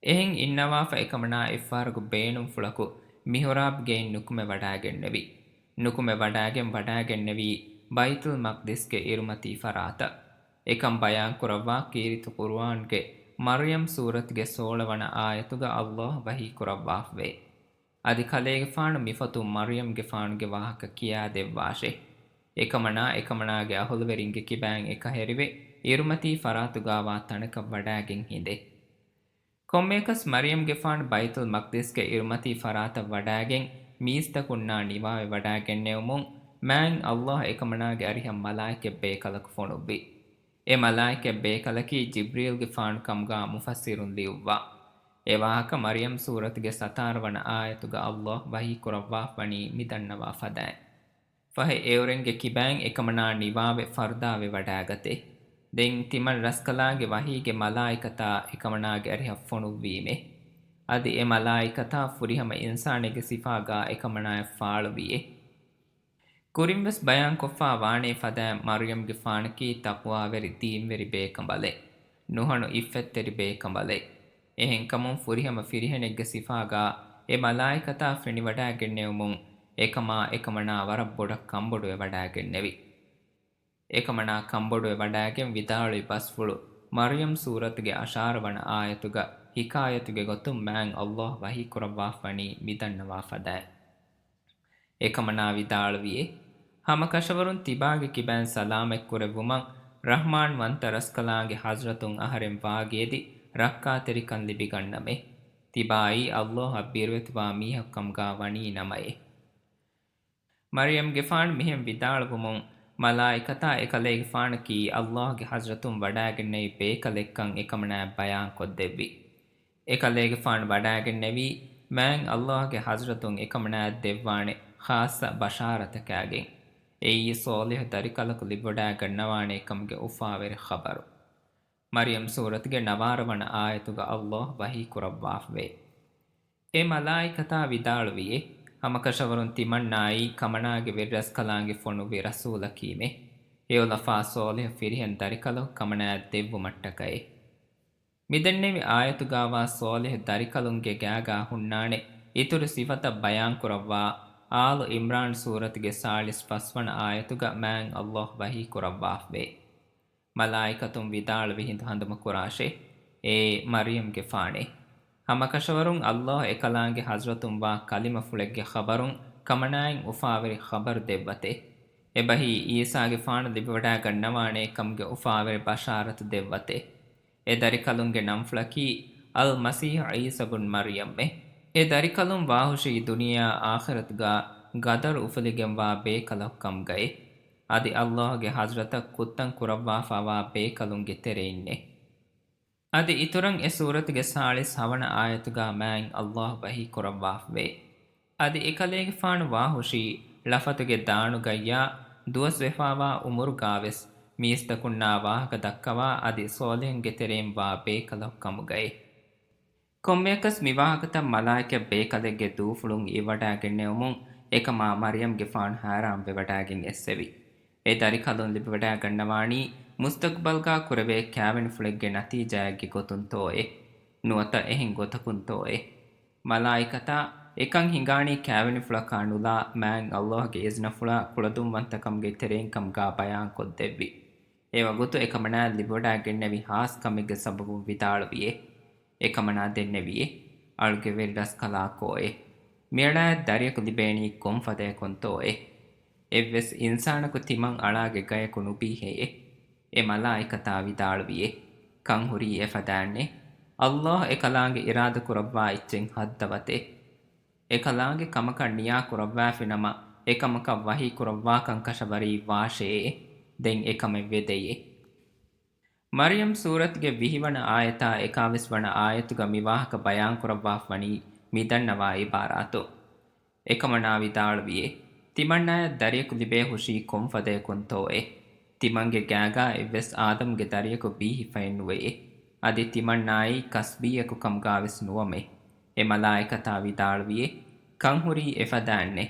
އެހެން އިންނަވާފަ އެކަމަނާ އެއްފަހަރަކު ބޭނުންފުޅަކު މިޙުރާބް ގެއިން ނުކުމެ ވަޑައިގެންނެވި. ނުކުމެ ވަޑައިގެން ވަޑައިގެންނެވީ ބައިތުލް މަޤްދިސްގެ އިރުމަތީ ފަރާތަށް. އެކަން ބަޔާން ކުރައްވާ ކީރިތި ޤުރުއާންގެ މަރްޔަމް ސޫރަތުގެ ސޯޅަ ވަނަ އާޔަތުގަ ﷲ ވަޙީ ކުރައްވާފަވޭ. އަދި ކަލޭގެފާނު މިފޮތުން މަރްޔަމްގެފާނުގެ ވާހަކަ ކިޔާދެއްވާށޭ. އެކަމަނާ، އެކަމަނާގެ އަހުލުވެރިންގެ ކިބައިން އެކަހެރިވެ، އިރުމަތީ ފަރާތުގާވާ ތަނަކަށް ވަޑައިގެން ހިނދޭ. ކޮންމެއަކަސް މަރްޔަމްގެފާނު ބައިތުލް މަޤްދިސްގެ އިރުމަތީ ފަރާތަށް ވަޑައިގެން، މީސްތަކުންނާ ނިވާވެ ވަޑައިގެންނެވުމުން، މާތް ﷲ އެކަމަނާގެ އަރިހަށް މަލާއިކަތް ބޭކަލަކު ފޮނުއްވި. އެ މަލާއިކަތް ބޭކަލަކީ ޖިބްރީލްގެފާނު ކަމުގާ މުފައްސިރުން ލިޔުއްވާ. އެ ވާހަކަ މަރްޔަމް ސޫރަތުގެ ސަތާރަ ވަނަ އާޔަތުގަ ﷲ ވަޙީ ކުރައްވާފަވަނީ މި ދަންނަވާ ފަދައިން. ފަހެ އެއުރެންގެ ކިބައިން އެކަމަނާ ނިވާވެ ފަރުދާވެ ވަޑައިގަތޭ. ދެން ތިމަން ރަސްކަލާނގެ ވަޙީގެ މަލާއިކަތާ އެކަމަނާގެ އަރިހަށް ފޮނުއްވީމޭ. އަދި އެ މަލާއިކަތާ ފުރިހަމަ އިންސާނެއްގެ ސިފާގާ އެކަމަނާއަށް ފާޅުވިއޭ. ކުރިންވެސް ބަޔާންކޮށްފާ ވާނޭ ފަދައިން މަރްޔަމްގެފާނަކީ ތަޤްވާވެރި ދީންވެރި ބޭކަނބަލެއް، ނުހަނު އިއްފަތްތެރި ބޭކަނބަލެއް. އެހެންކަމުން ފުރިހަމަ ފިރިހެނެއްގެ ސިފާގާ އެ މަލާއިކަތާ ފެނިވަޑައިގެންނެވުމުން އެކަމާ އެކަމަނާ ވަރަށް ބޮޑަށް ކަންބޮޑުވެ ވަޑައިގެންނެވި. އެކަމަނާ ކަންބޮޑުވެ ވަޑައިގެން ވިދާޅުވި ބަސްފުޅު މަރްޔަމް ސޫރަތުގެ އަށާރަ ވަނަ އާޔަތުގަ ޙިކާޔަތުގެ ގޮތުން މާތް ﷲ ވަޙީ ކުރައްވާފަވަނީ މި ދަންނަވާ ފަދައިން. އެކަމަނާ ވިދާޅުވިއޭ، ހަމަކަށަވަރުން ތިބާގެ ކިބައިން ސަލާމަތްކުރެއްވުމަށް ރަޙްމާންވަންތަ ރަސްކަލާނގެ ޙަޟްރަތުން އަހަރެން ވާގިއެދި ރައްކާތެރިކަން ލިބިގަންނަމޭ. ތިބާއީ ﷲ އަށް ބިރުވެތިވާ މީހަކު ކަމުގާ ވަނީ ނަމައޭ. މަރްޔަމްގެފާނު މިހެން ވިދާޅުވުމުން، މަލާއިކަތާ އެކަލޭގެފާނަކީ ﷲގެ ޙަޟްރަތުން ވަޑައިގެންނެވި ބޭކަލެއްކަން އެކަމަނާއަށް ބަޔާންކޮށްދެއްވި. އެކަލޭގެފާނު ވަޑައިގެންނެވީ، މާތް ﷲގެ ޙަޟްރަތުން އެކަމަނާއަށް ދެއްވާނެ ޚާއްޞަ ބަޝާރަތަކާގެން. އެއީ ޞޯލިޙު ދަރިކަލަކު ލިބިވަޑައިގަންނަވާނޭ ކަމުގެ އުފާވެރި ޚަބަރު. މަރްޔަމް ސޫރަތުގެ ނަވާރަ ވަނަ އާޔަތުގަ ﷲ ވަޙީ ކުރައްވާފަވޭ. އެ މަލާއިކަތާ ވިދާޅުވިއޭ، ހަމަކަށަވަރުން ތިމަންނާއީ ކަމަނާގެ ވެރިރަސްކަލާނގެ ފޮނުއްވި ރަސޫލަކީމޭ. ހެޔޮލަފާ ޞޯލިޙު ފިރިހެން ދަރިކަލަކު ކަމަނާއަށް ދެއްވުމަށްޓަކައޭ. މިދެންނެވި އާޔަތުގާވާ ޞޯލިޙު ދަރިކަލުންގެ ގާގާ ހުންނާނެ އިތުރު ސިފަތައް ބަޔާންކުރައްވާ، އާލު އިމްރާން ސޫރަތުގެ ސާޅީސް ފަސް ވަނަ އާޔަތުގަ މާތް ﷲ ވަޙީ ކުރައްވާފަވޭ. މަލާއިކަތުން ވިދާޅުވި ހިނދު ހަނދުމަކުރާށޭ، އޭ މަރްޔަމްގެފާނޭ! ހަމަކަށަވަރުން ﷲ އެކަލާނގެ ޙަޟްރަތުން ވާ ކަލިމަފުޅެއްގެ ޚަބަރުން ކަމަނާއިން އުފާވެރި ޚަބަރު ދެއްވަތޭ. އެބަހީ ޢީސާގެފާނު ލިބިވަޑައިގަންނަވާނޭ ކަމުގެ އުފާވެރި ބަޝާރަތު ދެއްވަތޭ. އެ ދަރިކަލުންގެ ނަންފުޅަކީ އަލްމަސީޙު ޢީސާ ބުން މަރްޔަމްއޭ. އެ ދަރިކަލުން ވާހުށީ ދުނިޔެއާ އާޚިރަތުގާ ގަދަރު އުފުލިގެންވާ ބޭކަލަކު ކަމުގައޭ. އަދި ﷲގެ ޙަޟްރަތަށް ކުއްތަން ކުރައްވާފާވާ ބޭކަލުންގެ ތެރެއިންނޭ. އަދި އިތުރަށް އެ ސޫރަތުގެ ސާޅީސް ހަވަނަ އާޔަތުގާ މާތް ﷲ ވަޙީ ކުރައްވާފަވޭ. އަދި އެކަލޭގެފާނު ވާހުށީ ޅަފަތުގެ ދާނުގައްޔާ ދުވަސްވެފާވާ އުމުރުގާވެސް މީސްތަކުންނާ ވާހަކަ ދައްކަވާ އަދި ޞޯލިޙުންގެ ތެރެއިން ވާ ބޭކަލަކު ކަމުގައި. ކޮންމެއަކަސް މިވާހަކަތައް މަލާއިކަ ބޭކަލެއްގެ ދޫފުޅުން އިވިވަޑާގެންނެވުމުން އެކަމާ މަރްޔަމްގެފާނު ހައިރާންވެވަޑާގެން އެއްސެވި. އެ ދަރިކަލުން ލިބިވަޑާގަންނަވާނީ މުސްތަޤްބަލްގާ ކުރެވޭ ކާވެނިފުޅެއްގެ ނަތީޖާއެއްގެ ގޮތުންތޯއޭ؟ ނުވަތަ އެހެން ގޮތަކުންތޯއޭ؟ މަލާއިކަތާ އެކަން ހިނގާނީ ކާވެނިފުޅަކާ ނުލާ މާތް ﷲ ގެ އިޒްނަފުޅާ ކުޅަދުންވަންތަކަމުގެ ތެރެއިން ކަމުގާ ބަޔާންކޮށްދެއްވި. އެވަގުތު އެކަމަނާއަށް ލިބިވަޑާގެންނެވި ހާސް ކަމެއްގެ ސަބަބުން ވިދާޅުވިއޭ. އެކަމަނާ ދެންނެވިއޭ. އަޅުގެ ވެރިރަސްކަލާކޯއޭ؟ މިއަޅާއަށް ދަރިޔަކު ލިބޭނީ ކޮންފަދަޔަކުންތޯއޭ؟ އެއްވެސް އިންސާނަކު ތިމަން އަޅާގެ ގަޔަކު ނުބީހޭއޭ. އެ މަލާއިކަތާ ވިދާޅުވިއޭ. ކަން ހުރީ އެފަދައިންނޭ. ﷲ އެކަލާނގެ އިރާދަކުރައްވާ އެއްޗެއް ހައްދަވަތޭ. އެކަލާނގެ ކަމަކަށް ނިޔާ ކުރައްވާފިނަމަ، އެކަމަކަށް ވަޙީ ކުރައްވާކަން ކަށަވަރީ ވާށޭ. ދެން އެކަމެއް ވެދެޔޭ. މަރްޔަމް ސޫރަތުގެ ވިހިވަނަ އާޔަތާ އެކާވީސް ވަނަ އާޔަތުގަ މިވާހަކަ ބަޔާންކުރައްވާފަވަނީ މިދަންނަވާ އިބާރާތު. އެކަމަނާ ވިދާޅުވިއޭ، ތިމަންނާޔަށް ދަރިޔަކު ލިބޭ ހުށީ ކޮންފަދަޔަކުންތޯއޭ؟ ތިމަންގެ ގާގާ އެއްވެސް އާދަމްގެ ދަރިޔަކު ބީހިފައެއްނުވެޔޭ. އަދި ތިމަންނާއީ ކަސްބީއަކު ކަމުގާވެސް ނުވަމޭ. އެ މަލާއިކަތާ ވިދާޅުވިއޭ، ކަން ހުރީ އެފަދައިންނޭ.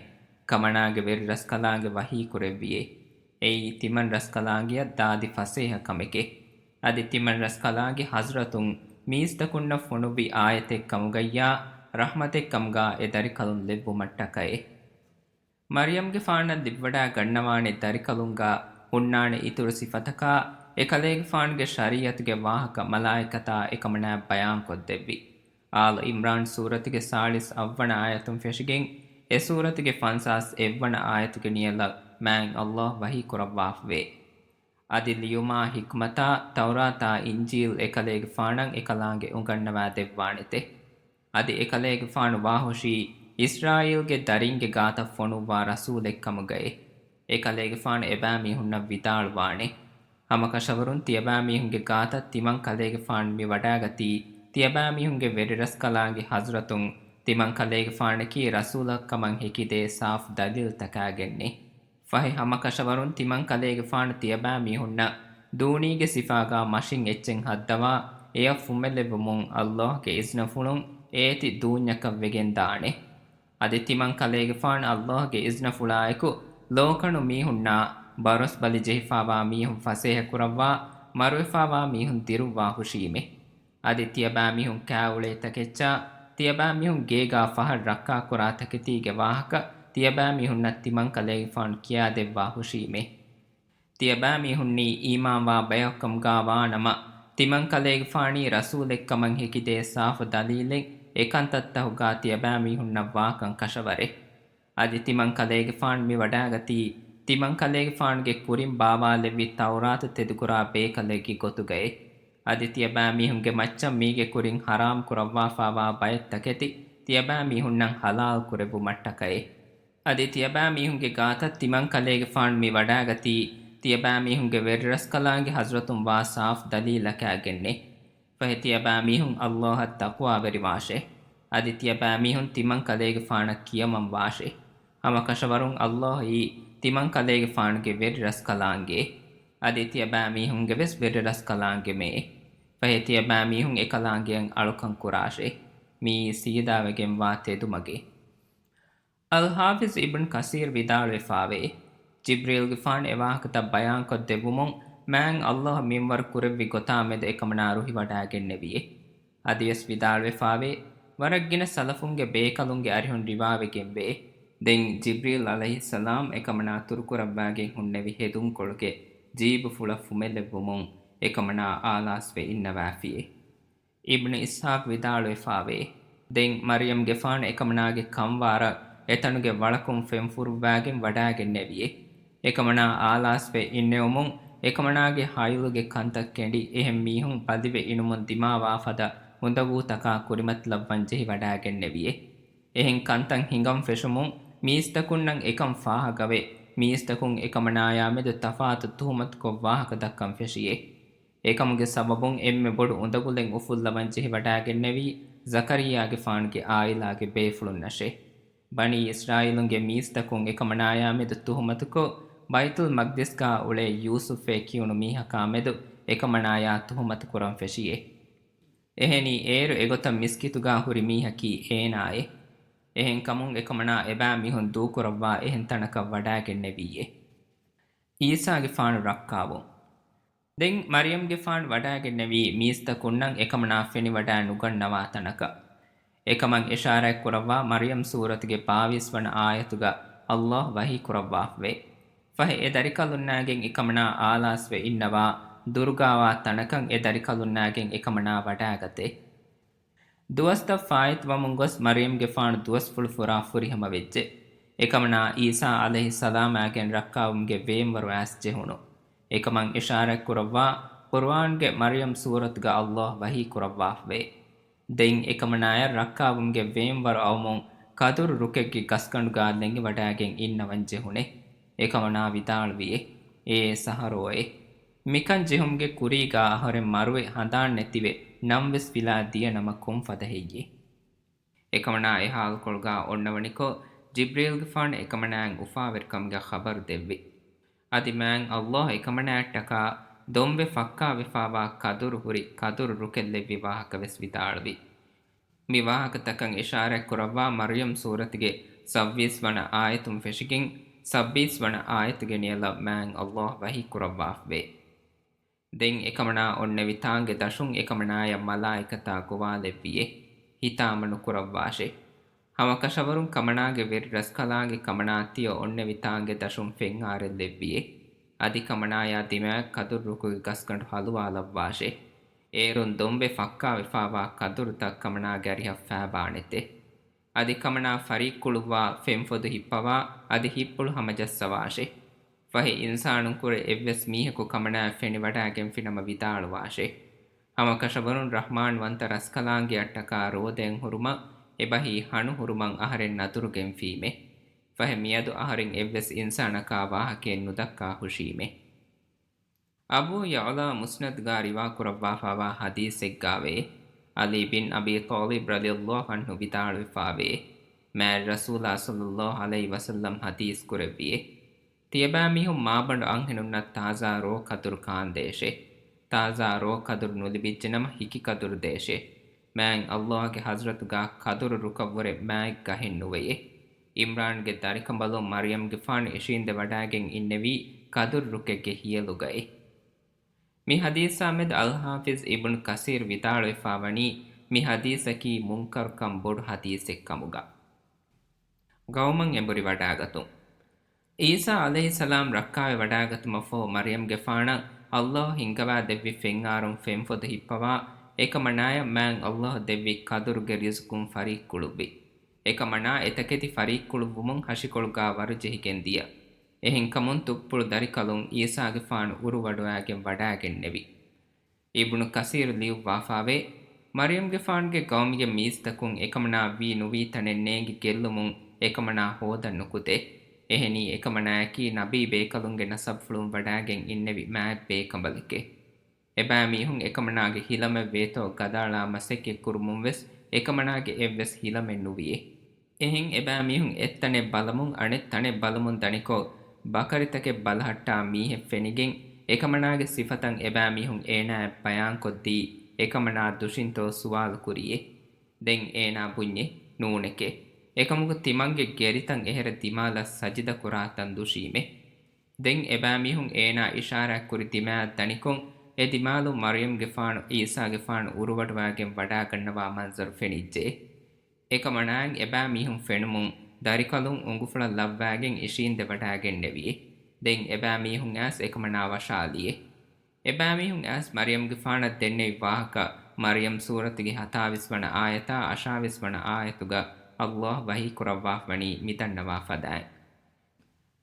ކަމަނާގެ ވެރިރަސްކަލާނގެ ވަޙީ ކުރެއްވިއޭ. އެއީ ތިމަން ރަސްކަލާނގެއަށް ދާދި ފަސޭހަ ކަމެކޭ. އަދި ތިމަން ރަސްކަލާނގެ ޙަޟްރަތުން މީސްތަކުންނަށް ފޮނުއްވި އާޔަތެއް ކަމުގައްޔާ ރަޙްމަތެއް ކަމުގާ އެ ދަރިކަލުން ލެއްވުމަށްޓަކައޭ. މަރްޔަމްގެފާނަށް ލިބިވަޑާ ގަންނަވާނެ ދަރިކަލުންގާ ހުންނާނެ އިތުރު ސިފަތަކާ، އެކަލޭގެފާނުގެ ޝަރީޢަތުގެ ވާހަކަ މަލާއިކަތާ އެކަމަނާ ބަޔާންކޮށްދެއްވި. އާލު އިމްރާން ސޫރަތުގެ ސާޅީސް އަށްވަނަ އާޔަތުން ފެށިގެން، އެ ސޫރަތުގެ ފަންސާސް އެއްވަނަ އާޔަތުގެ ނިޔަލަށް މާތް ﷲ ވަޙީ ކުރައްވާފަވޭ. އަދި ލިޔުމާ ހިކްމަތާ ތައުރާތާ އިންޖީލް އެކަލޭގެފާނަށް އެކަލާނގެ އުނގަންނަވާ ދެއްވާނެތެ. އަދި އެކަލޭގެފާނު ވާހުށީ އިސްރާއީލްގެ ދަރިންގެ ގާތަށް ފޮނުއްވާ ރަސޫލެއް ކަމުގައޭ. އެކަލޭގެފާނު އެބައިމީހުންނަށް ވިދާޅުވާނެ. ހަމަކަށަވަރުން ތިޔަބައިމީހުންގެ ގާތަށް ތިމަން ކަލޭގެފާނު މި ވަޑާގަތީ، ތިޔަބައިމީހުންގެ ވެރިރަސްކަލާނގެ ޙަޟްރަތުން ތިމަން ކަލޭގެފާނަކީ ރަސޫލަކަށް ކަމަށް ހެކިދޭ ސާފު ދަލީލްތަކާގެންނޭ. ފަހެ ހަމަކަށަވަރުން ތިމަން ކަލޭގެފާނު ތިޔަބައިމީހުންނަށް ދޫނީގެ ސިފާގާ މަށިން އެއްޗެއް ހައްދަވާ އެއަށް ފުމެލެއްވުމުން ﷲ ގެ އިޒްނަފުޅުން އޭތި ދޫންޏަކަށް ވެގެން ދާނެ. އަދި ތިމަން ކަލޭގެފާނު ﷲ ގެ އިޒްނަފުޅާއެކު ލޯކަނު މީހުންނާ ބަރޮސްބަލި ޖެހިފާވާ މީހުން ފަސޭހަކުރައްވާ މަރުވެފާވާ މީހުން ދިރުއްވާ ހުށީމޭ. އަދި ތިޔަބައިމީހުން ކާއުޅޭ ތަކެއްޗާ، ތިޔަބައިމީހުން ގޭގާ ފަހަށް ރައްކާކުރާ ތަކެތީގެ ވާހަކަ ތިޔަބައިމީހުންނަށް ތިމަން ކަލޭގެފާނު ކިޔާދެއްވާ ހުށީމޭ. ތިޔަބައިމީހުންނީ އީމާންވާ ބަޔަކުކަމުގާ ވާނަމަ، ތިމަން ކަލޭގެފާނީ ރަސޫލެއްކަމަށް ހެކިދޭ ސާފު ދަލީލެއް އެކަންތައްތަހުގާ ތިޔަބައިމީހުންނަށް ވާކަން ކަށަވަރޭ. އަދި ތިމަން ކަލޭގެފާނު މި ވަޑާގަތީ، ތިމަން ކަލޭގެފާނުގެ ކުރިން ބާވާލެއްވި ތައުރާތު ތެދުކުރާ ބޭކަލެއްގެ ގޮތުގައޭ. އަދި ތިޔަބައިމީހުންގެ މައްޗަށް މީގެ ކުރިން ޙަރާމް ކުރައްވާފާވާ ބައެއް ތަކެތި ތިޔަބައިމީހުންނަށް ޙަލާލް ކުރެއްވުމަށްޓަކައޭ. އަދި ތިޔަބައިމީހުންގެ ގާތަށް ތިމަން ކަލޭގެފާނު މި ވަޑާގަތީ، ތިޔަބައިމީހުންގެ ވެރިރަސްކަލާނގެ ޙަޟްރަތުން ވާ ސާފު ދަލީލަކާގެންނޭ. ފަހެ ތިޔަބައިމީހުން ﷲ އަށް ތަޤްވާވެރިވާށޭ. އަދި ތިޔަބައިމީހުން ތިމަން ކަލޭގެފާނަށް ކިޔަމަން ވާށޭ. ހަމަކަށަވަރުން ﷲ އީ ތިމަން ކަލޭގެފާނުގެ ވެރިރަސްކަލާނގެ. އަދި ތިޔަބައިމީހުންގެ ވެސް ވެރިރަސްކަލާނގެ މެއޭ. ފަހެ ތިޔަބައިމީހުން އެކަލާނގެއަށް އަޅުކަން ކުރާށޭ. މިއީ ސީދާވެގެންވާ ތެދުމަގެއް. އަލްޙާފިޒް އިބްން ކަސީރް ވިދާޅުވެފާވޭ، ޖިބްރީލްގެފާނު އެވާހަކަތައް ބަޔާންކޮށްދެއްވުމުން މާތް ﷲ މިންވަރު ކުރެއްވި ގޮތާމެދު އެކަމަނާ ރުހިވަޑާގެންނެވިއޭ. އަދިވެސް ވިދާޅުވެފާވޭ، ވަރަށް ގިނަ ސަލަފުންގެ ބޭކަލުންގެ އަރިހުން ރިވާވެގެންވޭ. ދެން ޖިބްރީލް ޢަލައިހިއްސަލާމް އެކަމަނާ ތުރުކުރައްވާގެން ހުންނެވި ހެދުންކޮޅުގެ ޖީބުފުޅަށް ފުމެލެއްވުމުން އެކަމަނާ އާލާސްވެ އިންނަވާފިއޭ. އިބްނު އިސްޙާޤް ވިދާޅުވެފާވޭ، ދެން މަރްޔަމްގެފާނު އެކަމަނާގެ ކަންވާރަށް އެތަނުގެ ވަޅަކުން ފެންފުރުއްވާގެން ވަޑާގެންނެވިއޭ. އެކަމަނާ އާލާސްވެ އިންނެވުމުން އެކަމަނާގެ ޙައިޟުގެ ކަންތައް ކެނޑި އެހެން މީހުން ބަލިވެ އިނުމުން ދިމާވާ ފަދަ އުނދަގޫތަކާ ކުރިމަތިލައްވަން ޖެހިވަޑާގެންނެވިއޭ. އެހެން ކަންތައް ހިނގަން ފެށުމުން މީސްތަކުންނަށް އެކަން ފާހަގަވެ، މީސްތަކުން އެކަމަނާޔާމެދު ތަފާތު ތުހުމަތުކޮށް ވާހަކަ ދައްކަން ފެށިއޭ. އެކަމުގެ ސަބަބުން އެންމެ ބޮޑު އުނދަގުލެއް އުފުއްލަވަން ޖެހިވަޑާގެންނެވީ ޒަކަރިއްޔާގެފާނުގެ އާއިލާގެ ބޭފުޅުންނަށޭ. ބަނީ އިސްރާއީލުންގެ މީސްތަކުން އެކަމަނާޔާމެދު ތުހުމަތުކޮށް، ބައިތުލް މަގްދިސްގާ އުޅޭ ޔޫސުފޭ ކިޔުނު މީހަކާމެދު އެކަމަނާޔާ ތުހުމަތު ކުރަން ފެށިއޭ. އެހެނީ އޭރު އެގޮތަށް މިސްކިތުގާ ހުރި މީހަކީ އޭނާއޭ. އެހެންކަމުން އެކަމަނާ އެބައިމީހުން ދޫކުރައްވާ އެހެން ތަނަކަށް ވަޑާގެންނެވީއޭ. އީސާގެފާނު ރައްކާވުން. ދެން މަރިޔަމްގެފާނު ވަޑާގެންނެވީ މީސްތަކުންނަށް އެކަމަނާ ފެނިވަޑާ ނުގަންނަވާ ތަނަކަށް. އެކަމަށް އިޝާރާތްކުރައްވާ މަރިޔަމް ސޫރަތުގެ ބާވީސް ވަނަ އާޔަތުގަ އައްލާހް ވަޙީ ކުރައްވާފަވޭ. ފަހެ އެ ދަރިކަލުންނާގެން އެކަމަނާ އާލާސްވެ އިންނަވާ، ދުރުގާވާ ތަނަކަށް އެ ދަރިކަލުންނާގެން އެކަމަނާ ވަޑާގަތޭ. ދުވަސްތައް ފާއިތުވަމުން ގޮސް މަރިޔަމްގެފާނު ދުވަސްފުޅު ފުރާ ފުރިހަމަވެއްޖެ. އެކަމަނާ އީސާ ޢަލައިހިއްސަލާމާގެން ރައްކާވުމުގެ ވޭންވަރު އައިސް ޖެހުނު. އެކަމަށް އިޝާރާތްކުރައްވާ ޤުރުއާންގެ މަރިޔަމް ސޫރަތުގަ އައްލާހް ވަޙީ ކުރައްވާފަވޭ. ދެން އެކަމަނާޔަށް ރައްކާވުމުގެ ވޭންވަރު އައުމުން ކަދުރު ރުކެއްގެ ގަސްގަނޑުގާ ލެނގިވަޑާގެން އިންނަވަން ޖެހުނޭ. އެކަމަނާ ވިދާޅުވިއޭ، އޭ ސަހަރޯއޭ! މިކަން ޖެހުމުގެ ކުރީގާ އަހަރެން މަރުވެ ހަނދާން ނެތިވެ ނަންވެސް ފިލާ ދިޔަ ނަމަ ކޮންފަދަ ހެއްޔޭ؟ އެކަމަނާ އެ ހާލުކޮޅުގާ އޮންނަވަނިކޮށް، ޖިބްރީލްގެފާނު އެކަމަނާއަށް އުފާވެރިކަމުގެ ޚަބަރު ދެއްވި. އަދި މާތް އައްލާހް އެކަމަނާއަށްޓަކާ ދޮންވެ ފައްކާވެފާވާ ކަދުރު ހުރި ކަދުރު ރުކެއްލެއްވި ވާހަކަ ވެސް ވިދާޅުވި. މި ވާހަކަތަކަށް އިޝާރާތް ކުރައްވާ މަރްޔަމް ސޫރަތުގެ ސައްވީސް ވަނަ އާޔަތުން ފެށިގެން، ސައްބީސް ވަނަ އާޔަތުގެ ނިޔަލަށް މާތް އައްލާހް ވަޙީ ކުރައްވާފަވޭ. ދެން އެކަމަނާ އޮންނެވި ތާނގެ ދަށުން އެކަމަނާޔަށް މަލާއިކަތާ ގޮވާލެއްވިއޭ، ހިތާމަ ނުކުރައްވާށޭ. ހަމަކަށަވަރުން ކަމަނާގެ ވެރިރަސްކަލާނގެ ކަމަނާ ތިޔަ އޮންނެވި ތާނގެ ދަށުން ފެންއާރެއްލެއްވިއޭ. އަދި ކަމަނާޔާ ދިމާއަށް ކަދުރު ރުކުގެ ގަސްގަނޑު ހަލުވާލައްވާށޭ. އޭރުން ދޮންވެ ފައްކާވެފާވާ ކަދުރުތައް ކަމަނާގެ އަރިހަށް ފާބާނެތެ. އަދި ކަމަނާ ފަރީއްކުޅުއްވާ ފެންފޮދު ހިއްޕަވާ، އަދި ހިއްޕުޅު ހަމަޖައްސަވާށޭ. ފަހެ އިންސާނުންކުރެ އެއްވެސް މީހަކު ކަމަނާއަށް ފެނިވަޑާގެންފިނަމަ ވިދާޅުވާށޭ. ހަމަކަށަވަރުން ރަޙްމާން ވަންތަ ރަސްކަލާނގެއަށްޓަކާ ރޯދައެއް ހުރުމަށް އެބަހީ ހަނު ހުރުމަށް އަހަރެން ނަދުރުގެންފީމޭ. ފަހެ މިއަދު އަހަރެން އެއްވެސް އިންސާނަކާ ވާހަކައެއް ނުދައްކާ ހުށީމޭ. އަބޫ ޔަޢުލާ މުސްނަދުގާ ރިވާކުރައްވާފާވާ ޙަދީޘެއްގާވޭ، ޢަލީ ބިން އަބީ ޠާލިބް ރަޟިޔަﷲ ޢަންހު ވިދާޅުވެފާވޭ، މާތް ރަސޫލާ ޞައްލަﷲ ޢަލައިހި ވަސައްލަމް ޙަދީޘް ކުރެއްވިއޭ، ތިޔަބައިމީހުން މާބަނޑު އަންހެނުންނަށް ތާޒާ ރޯ ކަދުރު ކާންދޭށޭ. ތާޒާ ރޯ ކަދުރު ނުލިބިއްޖެނަމަ ހިކި ކަދުރު ދޭށޭ. މާތް ﷲ ގެ ޙަޟްރަތުގާ ކަދުރު ރުކަށްވުރެ މާތް ގަހެއް ނުވެޔޭ. ޢިމްރާންގެ ދަރިކަނބަލުން މަރްޔަމްގެފާނު އިށީނދެވަޑާގެން އިންނެވީ ކަދުރު ރުކެއްގެ ހިޔަލުގައޭ. މި ޙަދީޘާމެދު އަލްޙާފިޒް އިބްނު ކަސީރް ވިދާޅުވެފާވަނީ، މި ޙަދީޘަކީ މުންކަރުކަން ބޮޑު ޙަދީޘެއްކަމުގަ. ގައުމަށް އެނބުރިވަޑާގަތުން. ޢީސާ ޢަލައިހިއްސަލާމް ރައްކާވެވަޑާގަތުމަށްފަހު މަރްޔަމްގެފާނަށް ﷲ ހިންގަވާދެއްވި ފެންއާރުން ފެންފޮދު ހިއްޕަވާ، އެކަމަނާޔަށް މާތް ﷲ ދެއްވި ކަދުރުގެ ރިޒުޤުން ފަރީއްކުޅުއްވި. އެކަމަނާ އެތަކެތި ފަރީއްކުޅުއްވުމުން ހަށިކޮޅުގާ ވަރުޖެހިގެން ދިޔަ. އެހެންކަމުން ތުއްޕުޅު ދަރިކަލުން ޢީސާގެފާނު އުރުވަޑުވާގެން ވަޑާގެންނެވި. އިބްނު ކަސީރު ލިޔުއްވާފާވޭ، މަރްޔަމްގެފާނުގެ ޤައުމުގެ މީސްތަކުން އެކަމަނާ ވީ ނުވީ ތަނެއް ނޭނގި ގެއްލުމުން އެކަމަނާ ހޯދަން ނުކުތޭ. އެހެނީ އެކަމަނާޔަކީ ނަބީ ބޭކަލުންގެ ނަސަބުފުޅުން ވަޑާގެން އިންނެވި މާތް ބޭކަނބަލެކޭ. އެބައިމީހުން އެކަމަނާގެ ހިލަމެއް ވޭތޯ ގަދައަޅާ މަސައްކަތް ކުރުމުން ވެސް އެކަމަނާގެ އެއްވެސް ހިލަމެއް ނުވިއޭ. އެހެން އެބައިމީހުން އެއްތަނެއް ބަލަމުން އަނެއް ތަނެއް ބަލަމުން ދަނިކޮށް، ބަކަރިތަކެއް ބަލަހައްޓާ މީހެއް ފެނިގެން، އެކަމަނާގެ ސިފަތައް އެބައިމީހުން އޭނާއަށް ބަޔާންކޮށްދީ، އެކަމަނާ ދުށިންތޯ ސުވާލު ކުރިއޭ. ދެން އޭނާ ބުންޏޭ، ނޫނެކޭ. އެކަމަކު ތިމަންގެ ގެރިތައް އެހެރަ ދިމާލަށް ސަޖިދަ ކުރާތަން ދުށީމޭ. ދެން އެބައިމީހުން އޭނާ އިޝާރާތްކުރި ދިމާއަށް ދަނިކޮށް، އެ ދިމާލުން މަރްޔަމްގެފާނު ޢީސާގެފާނު އުރުވަޑުވާގެން ވަޑާގަންނަވާ މަންޒަރު ފެނިއްޖެ. އެކަމަނާއަށް އެބައިމީހުން ފެނުމުން، ދަރިކަލުން އުނގުފުޅަށް ލައްވާގެން އިށީނދެވަޑާގެންނެވި. ދެން އެބައިމީހުން އައިސް އެކަމަނާ ވަށާލިއޭ. އެބައިމީހުން އައިސް މަރްޔަމްގެފާނަށް ދެންނެވި ވާހަކަ، މަރްޔަމް ސޫރަތުގެ ހަތާވީސް ވަނަ އާޔަތާ އަށާވީސް ވަނަ އާޔަތުގަ ﷲ ވަޙީކުރައްވާފަވަނީ މިދަންނަވާ ފަދައިން.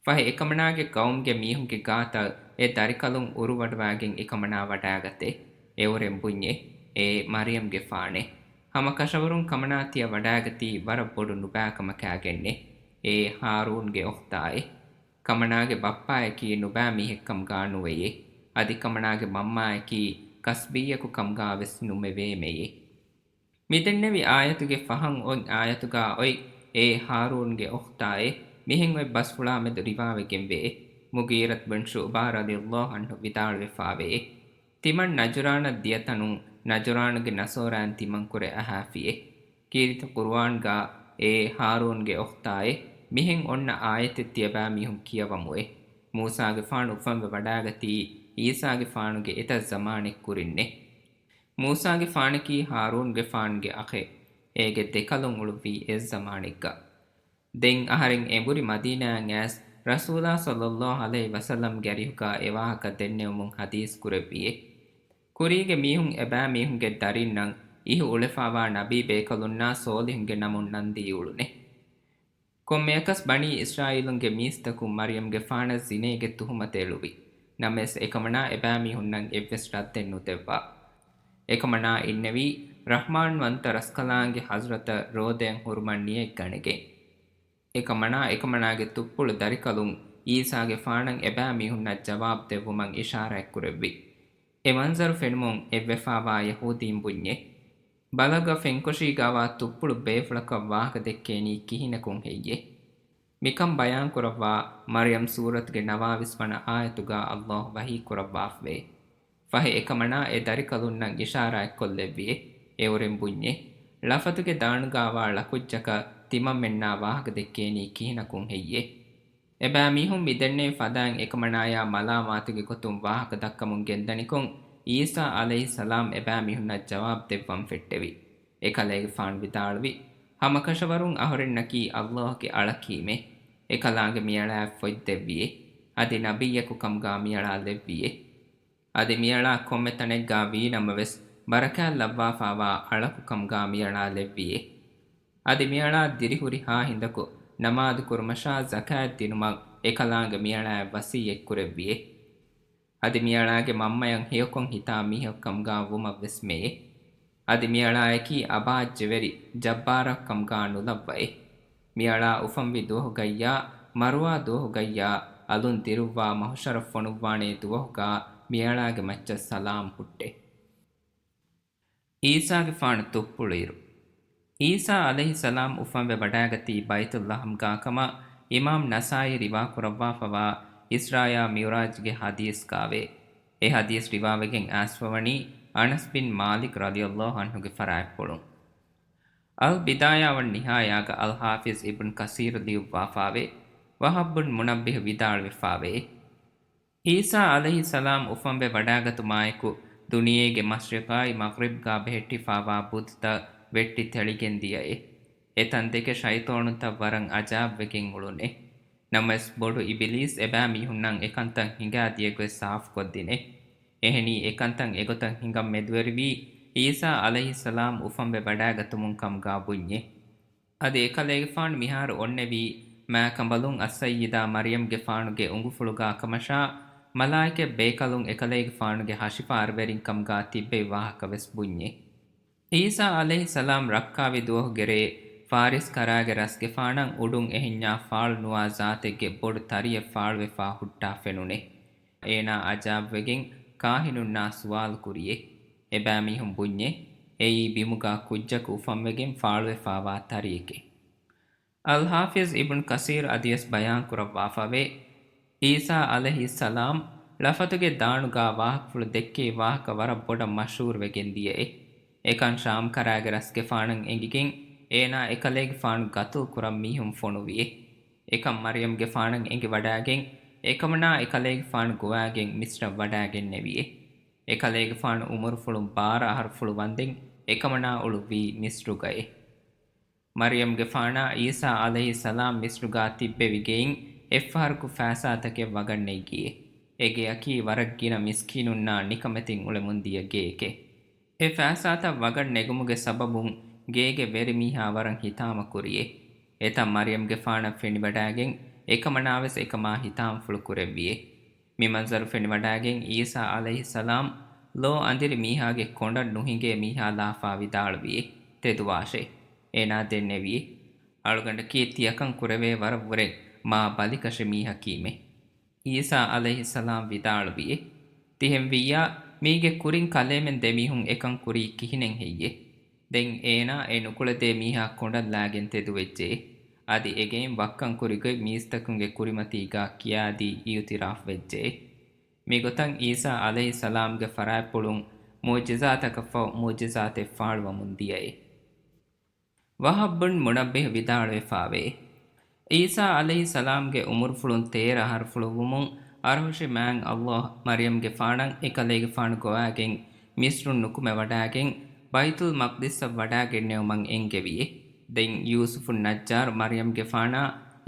ފަހެ އެކަމަނާގެ ޤައުމުގެ މީހުންގެ ގާތަށް އެ ދަރިކަލުން އުރުވަޑުވާގެން އެކަމަނާ ވަޑާގަތޭ. އެއުރެން ބުންޏޭ، އޭ މަރްޔަމްގެފާނޭ! ހަމަކަށަވަރުން ކަމަނާ ތިޔަ ވަޑާގަތީ ވަރަށް ބޮޑު ނުބައިކަމަކާގެންނޭ. އޭ ހާރޫންގެ އުޚްތާއޭ! ކަމަނާގެ ބައްޕައަކީ ނުބައިމީހެއްކަމުގާ ނުވެޔޭ. އަދި ކަމަނާގެ މަންމައަކީ ކަސްބީއަކު ކަމުގާވެސް ނުމެވޭމެޔޭ. މިދެންނެވި އާޔަތުގެ ފަހަން އޮތް އާޔަތުގާ އޮތް އޭ ހާރޫންގެ އުޚްތާއޭ، މިހެން އޮތް ބަސްފުޅާމެދު ރިވާވެގެންވެއޭ. މުޣީރަތު ބިން ޝުޢުބާ ރަޟިޔަﷲ ޢަންހު ވިދާޅުވެފާވެއޭ، ތިމަން ނަޖުރާނަށް ދިޔަތަނުން ނަޖުރާނުގެ ނަޞާރާއިން ތިމަންކުރެ އަހާފިއޭ. ކީރިތި ޤުރުއާންގާ، އޭ ހާރޫންގެ އުޚްތާއޭ، މިހެން އޮންނަ އާޔަތެއް ތިޔަބައިމީހުން ކިޔަވަމުއޭ. މޫސާގެފާނު އުފަންވެ ވަޑާގަތީ ޢީސާގެފާނުގެ އެތައް ޒަމާނެއް ކުރިންނޭ. މޫސާގެފާނަކީ ހާރޫންގެފާނުގެ އަޚެއް. އޭގެ ދެކަލުން އުޅުއްވީ އެއްޒަމާނެއްގަ. ދެން އަހަރެން އެނބުރި މަދީނާއަށް އައިސް، ރަސޫލާ ޞައްލަﷲ ޢަލައިހި ވަސައްލަމްގެ އަރިހުގާ އެވާހަކަ ދެންނެވުމުން ޙަދީޘް ކުރެއްވިއޭ. ކުރީގެ މީހުން އެބައިމީހުންގެ ދަރިންނަށް އިހު އުޅެފާވާ ނަބީ ބޭކަލުންނާ ޞޯލިޙުންގެ ނަމުން ނަންދީ އުޅުނޭ. ކޮންމެއަކަސް ބަނީ އިސްރާއީލުންގެ މީސްތަކުން މަރްޔަމްގެފާނަށް ޒިނޭގެ ތުހުމަތު އެޅުވި. ނަމަވެސް އެކަމަނާ އެބައިމީހުންނަށް އެއްވެސް ރައްދެއް ނުދެއްވާ. އެކަމަނާ އިންނެވީ ރަޙްމާންވަންތަ ރަސްކަލާނގެ ޙަޟްރަތަށް ރޯދައެއް ހުރުމަށް ނިޔަތް ގަނެގެން. އެކަމަނާ އެކަމަނާގެ ތުއްޕުޅު ދަރިކަލުން ޢީސާގެފާނަށް އެބައިމީހުންނަށް ޖަވާބު ދެއްވުމަށް އިޝާރާތްކުރެއްވި. އެ މަންޒަރު ފެނުމުން އެއްވެފާވާ ޔަހޫދީން ބުންޏޭ، ބަލަގަ ފެންކޮށީގާވާ ތުއްޕުޅު ބޭފުޅަކަށް ވާހަކަ ދެއްކޭނީ ކިހިނަކުން ހެއްޔޭ؟ މިކަން ބަޔާންކުރައްވާ މަރްޔަމް ސޫރަތުގެ ނަވާވީސް ވަނަ އާޔަތުގާ ﷲ ވަޙީ ކުރައްވާފަވޭ. ފަހެ އެކަމަނާ އެ ދަރިކަލުންނަށް އިޝާރާތްކޮށްލެއްވިއޭ. އެއުރެން ބުންޏޭ، ޅަފަތުގެ ދާނުގާވާ ޅަކުއްޖަކަށް ތިމަންމެންނާ ވާހަކަ ދެއްކޭނީ ކިހިނަކުން ހެއްޔޭ؟ އެބައިމީހުން މި ދެންނެވި ފަދައިން އެކަމަނާޔާ މަލާމާތުގެ ގޮތުން ވާހަކަ ދައްކަމުން ގެންދަނިކޮށް، ޢީސާ ޢަލައިހިއްސަލާމް އެބައިމީހުންނަށް ޖަވާބު ދެއްވަން ފެއްޓެވި. އެކަލޭގެފާނު ވިދާޅުވި، ހަމަކަށަވަރުން އަހުރެންނަކީ ﷲ ގެ އަޅަކީމޭ. އެކަލާނގެ މިއަޅާއަށް ފޮތް ދެއްވިއޭ. އަދި ނަބިއްޔަކު ކަމުގާ މިއަޅާ ލެއްވިއޭ. އަދި މިއަޅާ ކޮންމެ ތަނެއްގާ ވީނަމަވެސް، ބަރަކާތް ލައްވާފާވާ އަޅަކު ކަމުގާ މިއަޅާ ލެއްވިއޭ. އަދި މިއަޅާ ދިރިހުރި ހާ ހިނދަކު ނަމާދު ކުރުމަށާ ޒަކާތް ދިނުމަށް އެކަލާނގެ މިއަޅާއަށް ވަޞިއްޔަތް ކުރެއްވިއޭ. އަދި މިއަޅާގެ މަންމަޔަށް ހެޔޮކޮށް ހިތާ މީހަކު ކަމުގާ ވުމަށް ވެސް މެޔޭ. އަދި މިއަޅާއަކީ އަބާއްޖެވެރި ޖައްބާރަކު ކަމުގާ ނުލައްވައޭ. މިއަޅާ އުފަންވި ދުވަހުގައްޔާ، މަރުވާ ދުވަހުގައްޔާ، އަލުން ދިރުއްވާ މަޙުޝަރަށް ފޮނުއްވާނޭ ދުވަހުގާ މިއަޅާގެ މައްޗަށް ސަލާމް ހުއްޓޭ. ޢީސާގެފާނު ތުއްޕުޅުއިރު. ޢީސާ ޢަލައިހިއްސަލާމް އުފަންވެ ވަޑާގަތީ ބައިތުއްލަޙަމްގާކަމަށް އިމާމް ނަސާއީ ރިވާކުރައްވާފަވާ އިސްރާއާ މިޢުރާޖްގެ ޙަދީޘްގާވޭ. އެ ޙަދީޘް ރިވާވެގެން އައިސްފަވަނީ އަނަސް ބިން މާލިކް ރަޟިޔަﷲ ޢަންހުގެ ފަރާތްޕުޅުން. އަލް ބިދާޔާ ވަން ނިހާޔާގަ އަލް ޙާފިޒް އިބްން ކަސީރު ލިޔުއްވާފާވޭ، ވަހަބް ބުން މުނައްބިހު ވިދާޅުވެފާވޭ، ޢީސާ ޢަލައިހިއްސަލާމް އުފަންވެ ވަޑާގަތުމާއެކު، ދުނިޔޭގެ މަޝްރިޤާއި މަޣްރިބްގާ ބެހެއްޓިފާވާ ބުތުތައް ވެއްޓި ތެޅިގެން ދިޔައޭ. އެތަން ދެކެ ޝައިޠޯނުންތައް ވަރަށް އަޖާބްވެގެން އުޅުނޭ. ނަމަވެސް، ބޮޑު އިބިލީސް އެބައިމީހުންނަށް އެކަންތައް ހިނގާދިޔަ ގޮތް ސާފުކޮށްދިނޭ. އެހެނީ، އެކަންތައް އެގޮތަށް ހިނގަން މެދުވެރިވީ، ޢީސާ ޢަލައިހިއްސަލާމް އުފަންވެ ވަޑާގަތުމުން ކަމުގާ ބުންޏޭ. އަދި އެކަލޭގެފާނު މިހާރު އޮންނެވީ، މާކަނބަލުން އައްސައްޔިދާ މަރްޔަމްގެފާނުގެ އުނގުފުޅުގާ ކަމަށާ، މަލާއިކަތް ބޭކަލުން އެކަލޭގެފާނުގެ ހަށިފާރުވެރިން ކަމުގާ ތިއްބެވި ވާހަކަ ވެސް ބުންޏޭ. ޢީސާ ޢަލައިހިއްސަލާމް ރައްކާވި ދުވަހުގެ ރޭ، ފާރިސް ކަރާގެ ރަސްގެފާނަށް އުޑުން އެހެންޏާ ފާޅު ނުވާ ޒާތެއްގެ ބޮޑު ތަރިއެއް ފާޅުވެފާ ހުއްޓާ ފެނުނޭ. އޭނާ އަޖާބްވެގެން ކާހިނުންނާ ސުވާލު ކުރިއޭ. އެބައިމީހުން ބުންޏޭ، އެއީ ބިމުގާ ކުއްޖަކު އުފަންވެގެން ފާޅުވެފާވާ ތަރިއެކޭ. އަލް ޙާފިޒް އިބްން ކަސީރް އަދިވެސް ބަޔާންކުރައްވާފަވޭ، ޢީސާ ޢަލައިހިއްސަލާމް ޅަފަތުގެ ދާނުގާ ވާހަކަފުޅު ދެއްކެވި ވާހަކަ ވަރަށް ބޮޑަށް މަޝްހޫރުވެގެން ދިޔައޭ. އެކަން ޝާމް ކަރާގެ ރަސްގެފާނަށް އެނގިގެން، އޭނާ އެކަލޭގެފާނު ގަތުލު ކުރަން މީހުން ފޮނުވިއޭ. އެކަން މަރްޔަމްގެފާނަށް އެނގިވަޑާގެން، އެކަމަނާ އެކަލޭގެފާނު ގޮވާގެން މިޞްރަށް ވަޑާގެންނެވިއޭ. އެކަލޭގެފާނު އުމުރުފުޅުން ބާރަ އަހަރުފުޅު ވަންދެން އެކަމަނާ އުޅުއްވީ މިޞްރުގައޭ. މަރްޔަމްގެފާނާ ޢީސާ ޢަލައިހިއްސަލާމް މިޞްރުގާ ތިއްބެވި ގެއިން އެއްފަހަރަކު ފައިސާތަކެއް ވަގަށްނެއްގިއޭ. އެ ގެއަކީ ވަރަށް ގިނަ މިސްކީނުންނާ ނިކަމެތިން އުޅެމުންދިޔަ ގެއެކޭ. އެ ފައިސާތައް ވަގަށް ނެގުމުގެ ސަބަބުން ގޭގެ ވެރިމީހާ ވަރަށް ހިތާމަ ކުރިއޭ. އެތައް މަރްޔަމްގެފާނަށް ފެނިވަޑާގެން އެކަމަނާވެސް އެކަމާ ހިތާމަފުޅު ކުރެއްވިއޭ. މި މަންޒަރު ފެނިވަޑާގެން ޢީސާ ޢަލައިހިއްސަލާމް ލޯ އަނދިރި މީހާގެ ކޮނޑަށް ނުހިނގޭ މީހާ ލާފާ ވިދާޅުވިއޭ، ތެދުވާށޭ. އޭނާ ދެންނެވިއޭ، އަޅުގަނޑަކީ ތިޔަކަން ކުރެވޭ ވަރަށްވުރެ މާ ބަލިކަށި މީހަކީމޭ. ޢީސާ ޢަލައިހިއްސަލާމް ވިދާޅުވިއޭ، ތިހެންވިއްޔާ، މީގެ ކުރިން ކަލޭމެން ދެމީހުން އެކަން ކުރީ ކިހިނެއް ހެއްޔޭ؟ ދެން އޭނާ އެ ނުކުޅެދޭ މީހާ ކޮނޑަށް ލާގެން ތެދުވެއްޖެއޭ. އަދި އެގެއިން ވައްކަން ކުރި ގޮތް މީސްތަކުންގެ ކުރިމަތީގާ ކިޔާދީ އިއުތިރާފް ވެއްޖެ. މިގޮތަށް އީސާ ޢަލައިހިއްސަލާމްގެ ފަރާތްޕުޅުން މުޢުޖިޒާތަކަށްފަހު މުޢުޖިޒާތެއް ފާޅުވަމުން ދިޔައޭ. ވަހަބް ބުން މުނައްބިހު ވިދާޅުވެފާވޭ، ޢީސާ ޢަލައިހިއްސަލާމްގެ އުމުރުފުޅުން ތޭރަ އަހަރުފުޅުވުމުން އަރުހުށި މާތް ﷲ މަރްޔަމްގެފާނަށް އެކަލޭގެފާނު ގޮވާގެން މިޞްރުން ނުކުމެވަޑާގެން ބައިތުލް މަޤްދިސަށް ވަޑާގެންނެވުމަށް އެންގެވިއޭ. ދެން ޔޫސުފު ނައްޖާރު މަރްޔަމްގެފާނާ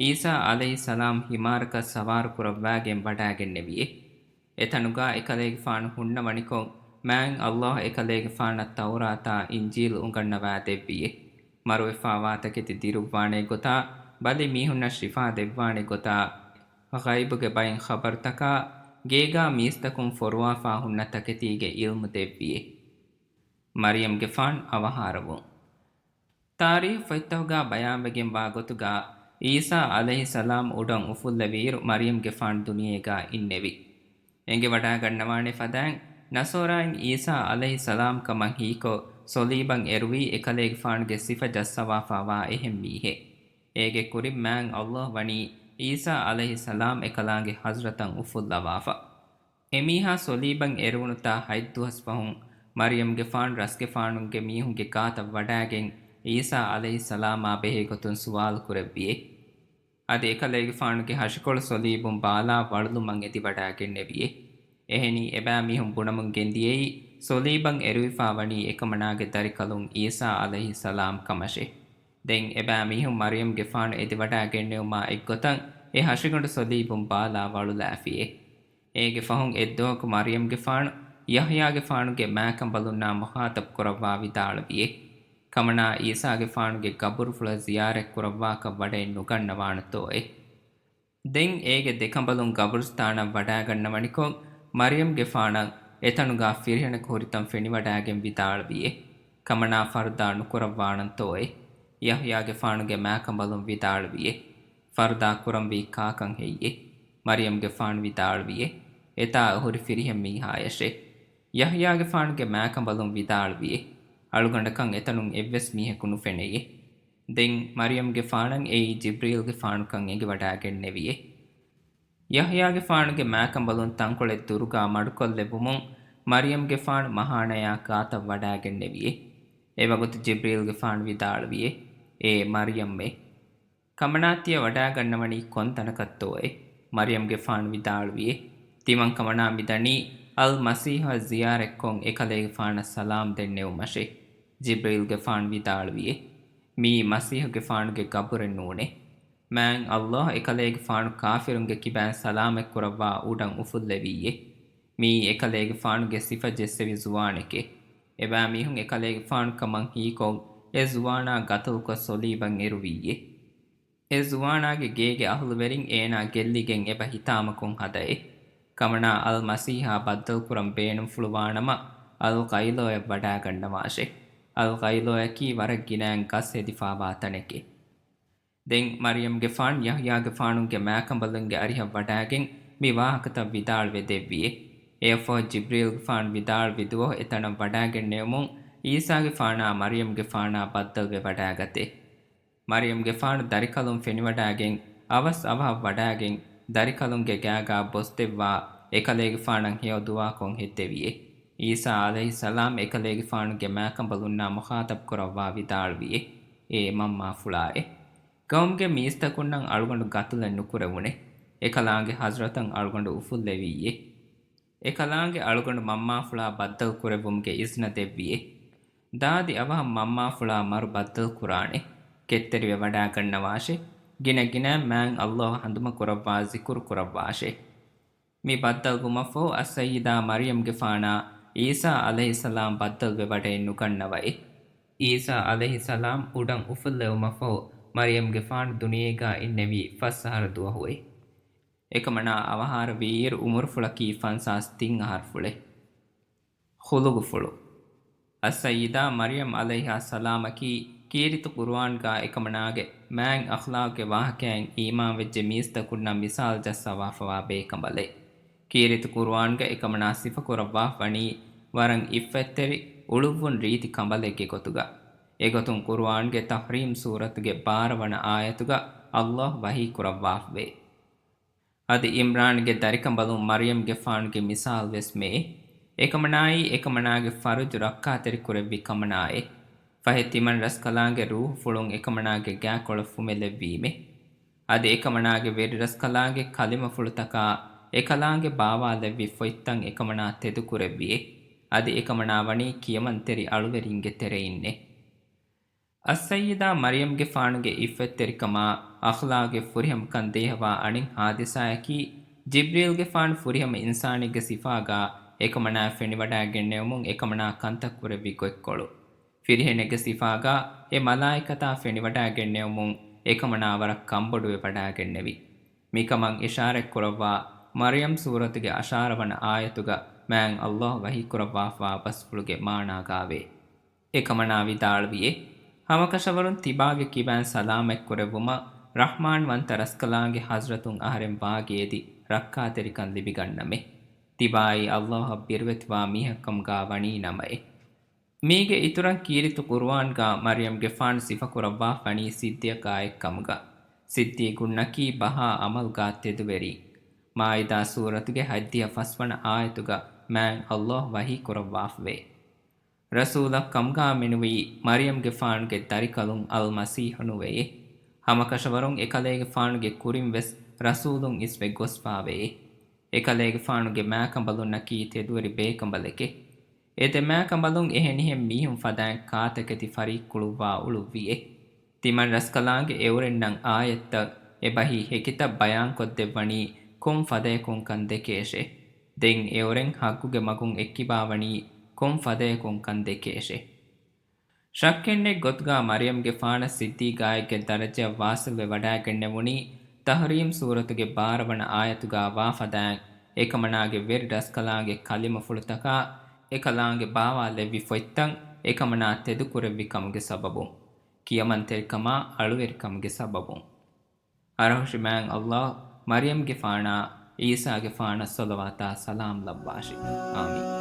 ޢީސާ ޢަލައިހިއްސަލާމް ހިމާރަކަށް ސަވާރު ކުރައްވާގެން ވަޑާގެންނެވިއޭ. އެތަނުގާ އެކަލޭގެފާނު ހުންނަވަނިކޮށް، މާތް ﷲ އެކަލޭގެފާނަށް ތައުރާތާ އިންޖީލު އުނގަންނަވާ ދެއްވިއޭ. މަރުވެފާވާ ތަކެތި ދިރުއްވާނެ ގޮތާ، ބަލި މީހުންނަށް ޝިފާ ދެއްވާނެ ގޮތާ، ޣައިބުގެ ބައިން ޚަބަރުތަކާ، ގޭގާ މީސްތަކުން ފޮރުވާފާ ހުންނަ ތަކެތީގެ ޢިލްމު ދެއްވިއޭ. މަރްޔަމްގެފާން އަވަހާރަވުން. ތާރީޚު ފޮތްތަކުގާ ބަޔާންވެގެންވާ ގޮތުގާ، ޢީސާ ޢަލައިހިއްސަލާމް އުޑަން އުފުއްލެވިއިރު މަރްޔަމްގެފާނު ދުނިޔޭގާ އިންނެވި. އެނގިވަޑާގަންނަވާނެ ފަދައިން، ނަޞާރާއިން ޢީސާ ޢަލައިހިއްސަލާމް ކަމަށް ހީކޮށް، ޞަލީބަށް އެރުވީ އެކަލޭގެފާނުގެ ސިފަ ޖައްސަވާފާވާ އެހެން މީހެއް. އޭގެ ކުރިން މާތް ﷲ ވަނީ ޢީސާ ޢަލައިހިއްސަލާމް އެކަލާނގެ ޙަޟްރަތަށް އުފުއްލަވާފަ. އެމީހާ ޞަލީބަށް އެރުވުނުތާ ހަތް ދުވަސް ފަހުން، މަރްޔަމްގެފާނު ރަސްގެފާނުންގެ މީހުންގެ ގާތަށް ވަޑާގެން ޢީސާ ޢަލައިހިއްސަލާމާ ބެހޭ ގޮތުން ސުވާލު ކުރެއްވިއޭ. އަދި އެކަލޭގެފާނުގެ ހަށިކޮޅު ޞަލީބުން ބާލާ ވަޅުލުމަށް އެދިވަޑާގެންނެވިއޭ. އެހެނީ އެބައިމީހުން ބުނަމުން ގެންދިޔައީ ޞަލީބަށް އެރުވިފާ ވަނީ އެކަމަނާގެ ދަރިކަލުން ޢީސާ ޢަލައިހިއްސަލާމް ކަމަށޭ. ދެން އެބައިމީހުން މަރްޔަމްގެފާނު އެދިވަޑާގެންނެވުމާ އެއްގޮތަށް އެ ހަށިގަނޑު ޞަލީބުން ބާލާ ވަޅުލާފިއޭ. އޭގެ ފަހުން އެއްދުވަހަކު މަރްޔަމްގެފާނު ޔަޙްޔާގެފާނުގެ މާކަނބަލުންނާ މުޚާޠަބް ކުރައްވާ ވިދާޅުވިއޭ. ކަމަނާ ޢީސާގެފާނުގެ ގަބުރުފުޅަށް ޒިޔާރަތް ކުރައްވާކަށް ވަޑައެއް ނުގަންނަވާނެތޯއޭ. ދެން އޭގެ ދެކަނބަލުން ގަބުރުސްތާނަށް ވަޑާގަންނަވަނިކޮށް، މަރްޔަމްގެފާނަށް އެތަނުގާ ފިރިހެނަކު ހުރިތަން ފެނިވަޑާގެން ވިދާޅުވިއޭ. ކަމަނާ ފަރުދާ ނުކުރައްވާނަންތޯއޭ؟ ޔަޙްޔާގެފާނުގެ މާކަނބަލުން ވިދާޅުވިއޭ. ފަރުދާ ކުރަންވީ ކާކަން ހެއްޔޭ؟ މަރްޔަމްގެފާނު ވިދާޅުވިއޭ. އެތާ އެހުރި ފިރިހެން މީހާޔަށޭ. ޔަޙްޔާގެފާނުގެ މާކަނބަލުން ވިދާޅުވިއޭ. އަޅުގަނޑަކަށް އެތަނުން އެއްވެސް މީހަކު ނުފެނެޔޭ. ދެން މަރްޔަމްގެފާނަށް އެއީ ޖިބްރީލްގެފާނުކަން އެނގިވަޑާގެންނެވިއޭ. ޔަޙްޔާގެފާނުގެ މާކަނބަލުން ތަންކޮޅެއް ދުރުގާ މަޑުކޮށްލެއްވުމުން، މަރްޔަމްގެފާނު މަހާނަޔާ ގާތަށް ވަޑާގެންނެވިއޭ. އެވަގުތު ޖިބްރީލްގެފާނު ވިދާޅުވިއޭ، އޭ މަރްޔަމްމޭ! ކަމަނާ ތިޔަ ވަޑާގަންނަވަނީ ކޮންތަނަކަށްތޯއޭ؟ މަރްޔަމްގެފާނު ވިދާޅުވިއޭ، ތިމަން ކަމަނާ މިދަނީ އަލް މަސީޙަށް ޒިޔާރަތްކޮށް އެކަލޭގެފާނަށް ސަލާމް ދެންނެވުމަށޭ. ޖިބްރީލްގެފާނު ވިދާޅުވިއޭ، މިއީ މަސީޙުގެފާނުގެ ގަބުރެއް ނޫނޭ. މާތް ﷲ އެކަލޭގެފާނު ކާފިރުންގެ ކިބައިން ސަލާމަތްކުރައްވާ އުޑަން އުފުއްލެވިއްޔޭ. މިއީ އެކަލޭގެފާނުގެ ސިފަ ޖެއްސެވި ޒުވާނެކޭ. އެބައިމީހުން އެކަލޭގެފާނު ކަމަށް ހީކޮށް، އެ ޒުވާނާ ގަތުލުކޮށް ޞަލީބަށް އެރުވިއްޔޭ. އެ ޒުވާނާގެ ގޭގެ އަހުލުވެރިން އޭނާ ގެއްލިގެން އެބަ ހިތާމަކޮށް ހަދައޭ. ކަމަނާ އަލް މަސީޙާ ބައްދަލުކުރަން ބޭނުންފުޅުވާނަމަ، އަލް ޤައިލޯއަށް ވަޑާގަންނަވާށޭ. އަލް ޤައިލޯއަކީ ވަރަށް ގިނައިން ގަސް ހެދިފާވާ ތަނެކޭ. ދެން މަރްޔަމްގެފާނު ޔަޙްޔާގެފާނުގެ މާކަނބަލުންގެ އަރިހަށް ވަޑާގެން މި ވާހަކަތައް ވިދާޅުވެ ދެއްވިއޭ. އެއަށްފަހު ޖިބްރީލްގެފާނު ވިދާޅުވި ދުވަހު އެތަނަށް ވަޑާގެންނެވުމުން ޢީސާގެފާނާ މަރްޔަމްގެފާނާ ބައްދަލުވެ ވަޑާގަތޭ. މަރްޔަމްގެފާނު ދަރިކަލުން ފެނިވަޑާގެން، އަވަސް އަވަހަށް ވަޑާގެން، ދަރިކަލުންގެ ގާގާ ބޮސްދެއްވާ، އެކަލޭގެފާނަށް ހެޔޮ ދުޢާކޮށް ހެއްދެވިއޭ. ޢީސާ ޢަލައިހިއްސަލާމް އެކަލޭގެފާނުގެ މާކަނބަލުންނާ މުޚާޠަބް ކުރައްވާ ވިދާޅުވިއޭ، އޭ މަންމާފުޅާއޭ! ގައުމުގެ މީސްތަކުންނަށް އަޅުގަނޑު ގަތުލެއް ނުކުރެވުނޭ. އެކަލާނގެ ޙަޟްރަތަށް އަޅުގަނޑު އުފުއްލެވިއްޔޭ. އެކަލާނގެ އަޅުގަނޑު މަންމާފުޅާ ބައްދަލު ކުރެއްވުމުގެ އިޒްނަ ދެއްވިއޭ. ދާދި އަވަހަށް މަންމާފުޅާ މަރު ބައްދަލު ކުރާނެ. ކެތްތެރިވެ ވަޑާގަންނަވާށޭ. ގިނަ ގިނައިން މާތް ﷲ އަށް ހަނދުމަ ކުރައްވާ ޒިކުރު ކުރައްވާށޭ. މި ބައްދަލުވުމަށްފަހު އައްސައްޔިދާ މަރްޔަމްގެފާނާ ޢީސާ ޢަލައިހިއްސަލާމް ބައްދަލުވެވަޑައެއް ނުގަންނަވައޭ. ޢީސާ ޢަލައިހިއްސަލާމް އުޑަން އުފުއްލެވުމަށްފަހު މަރްޔަމްގެފާނު ދުނިޔޭގާ އިންނެވީ ފަސް އަހަރު ދުވަހުއޭ. އެކަމަނާ އަވަހާރަވީއިރު އުމުރުފުޅަކީ ފަންސާސް ތިން އަހަރުފުޅޭ. ޚުލުގުފުޅު. އައްސައްޔިދާ މަރްޔަމް ޢަލައިހާ ސަލާމަކީ ކީރިތި ޤުރުއާންގާ އެކަމަނާގެ މާތް އަޚްލާޤުގެ ވާހަކައިން އީމާންވެއްޖެ މީސްތަކުންނަށް މިސާލު ޖައްސަވާފަވާ ބޭކަނބަލެއް. ކީރިތި ޤުރުއާންގަ އެކަމަނާ ސިފަކުރައްވާފަވަނީ ވަރަށް އިއްފަތްތެރި، އުޅުއްވުން ރީތި ކަނބަލެއްގެ ގޮތުގަ. އެގޮތުން ޤުރުއާންގެ ތަޙްރީމް ސޫރަތުގެ ބާރަ ވަނަ އާޔަތުގަ ﷲ ވަޙީ ކުރައްވާފަވޭ. އަދި ޢިމްރާންގެ ދަރިކަނބަލުން މަރްޔަމްގެފާނުގެ މިސާލުވެސް މެއެ. އެކަމަނާއީ އެކަމަނާގެ ފަރުޖު ރައްކާތެރި ކުރެއްވި ކަމަނާއެ. ފަހެ ތިމަން ރަސްކަލާނގެ ރޫޙުފުޅުން އެކަމަނާގެ ގާކޮޅަށް ފުމެލެއްވީމެ. އަދި އެކަމަނާގެ ވެރިރަސްކަލާނގެ ކަލިމަފުޅުތަކާ އެކަލާނގެ ބާވާލެއްވި ފޮތްތައް އެކަމަނާ ތެދުކުރެއްވިއެ. އަދި އެކަމަނާ ވަނީ ކިޔަމަންތެރި އަޅުވެރިންގެ ތެރެއިންނެ. އައްސައްޔިދާ މަރްޔަމްގެފާނުގެ ޢިއްފަތްތެރިކަމާ، އަޚްލާގެއް ފުރިހަމަކަން ދޭހަވާ އަނެއް ހާދިސާއަކީ، ޖިބްރީލްގެފާނު ފުރިހަމަ އިންސާނެއްގެ ސިފާގާ އެކަމަނާ ފެނިވަޑާގެންނެވުމުން އެކަމަނާ ކަންތައް ކުރެއްވި ގޮތްކޮޅު. ފިރިހެނެއްގެ ސިފާގާ އެ މަލާއިކަތާ ފެނިވަޑާގެންނެވުމުން އެކަމަނާ ވަރަށް ކަންބޮޑުވެ ވަޑާގެންނެވި. މިކަމަށް އިޝާރަތްކުރައްވާ މަރްޔަމް ސޫރަތުގެ އަށާރަ ވަނަ އާޔަތުގަ މާތް ﷲ ވަޙީކުރައްވާފަވާ ބަސްފުޅުގެ މާނާގާވޭ. އެކަމަނާ ވިދާޅުވިއެ، ހަމަކަށަވަރުން ތިބާގެ ކިބައިން ސަލާމަތްކުރެއްވުމަށް ރަޙްމާންވަންތަ ރަސްކަލާނގެ ޙަޟްރަތުން އަހަރެން ވާގި އެދި ރައްކާތެރިކަން ލިބިގަންނަމޭ. ތިބާއީ ﷲ އަށް ބިރުވެތިވާ މީހަކަމުގާ ވަނީ ނަމައޭ. މީގެ އިތުރަށް ކީރިތި ޤުރުއާންގާ މަރްޔަމްގެފާނު ސިފަކުރައްވާފަވަނީ ޞިއްދީޤާއެއްކަމުގަ. ޞިއްދީޤުންނަކީ ބަހާ ޢަމަލުގާ ތެދުވެރި. މާއިދާ ސޫރަތުގެ ހަތްދިހަ ފަސްވަނަ އާޔަތުގަ މާތް ﷲ ވަޙީކުރައްވާފަވޭ. ރަސޫލަށް ކަމުގާ މެނުވީ މަރްޔަމްގެފާނުގެ ދަރިކަލުން އަލްމަސީޙު ނުވެއޭ. ހަމަކަށަވަރުން އެކަލޭގެފާނުގެ ކުރިން ވެސް ރަސޫލުން އިސްވެ ގޮސްފާވެއޭ. އެކަލޭގެފާނުގެ މާކަނބަލުންނަކީ ތެދުވެރި ބޭކަނބަލެކޭ. އެ ދެ މާކަނބަލުން އެހެނިހެން މީހުން ފަދައިން ކާތަކެތި ފަރީއްކުޅުއްވާ އުޅުއްވިއޭ. ތިމަން ރަސްކަލާނގެ އެއުރެންނަށް އާޔަތްތައް އެބަހީ ހެކިތައް ބަޔާންކޮށްދެއްވަނީ ކޮން ފަދަޔަކުންކަން ދެކޭށޭ. ދެން އެއުރެން ޙައްޤުގެ މަގުން އެއްކިބާވަނީ ކޮން ފަދަޔަކުންކަން ދެކޭށޭ. ޝައްކެއްނެތް ގޮތުގާ މަރްޔަމްގެފާނަށް ޞިއްދީޤާއެއްގެ ދަރަޖައަށް ވާޞިލްވެ ވަޑާގެންނެވުނީ ތަޙްރީމް ސޫރަތުގެ ބާރަ ވަނަ އާޔަތުގާ ވާފަދައިން އެކަމަނާގެ ވެރި ރަސްކަލާނގެ ކަލިމަފުޅުތަކާ އެކަލާނގެ ބާވާލެއްވި ފޮތްތައް އެކަމަނާ ތެދުކުރެއްވި ކަމުގެ ސަބަބުން. ކިޔަމަންތެރިކަމާ އަޅުވެރިކަމުގެ ސަބަބުން. އަރަހުށި މާތް ﷲ މަރްޔަމްގެފާނާ ޢީސާގެފާނަށް ޞަލަވާތާ ސަލާމް ލައްވާށި. އާމީން.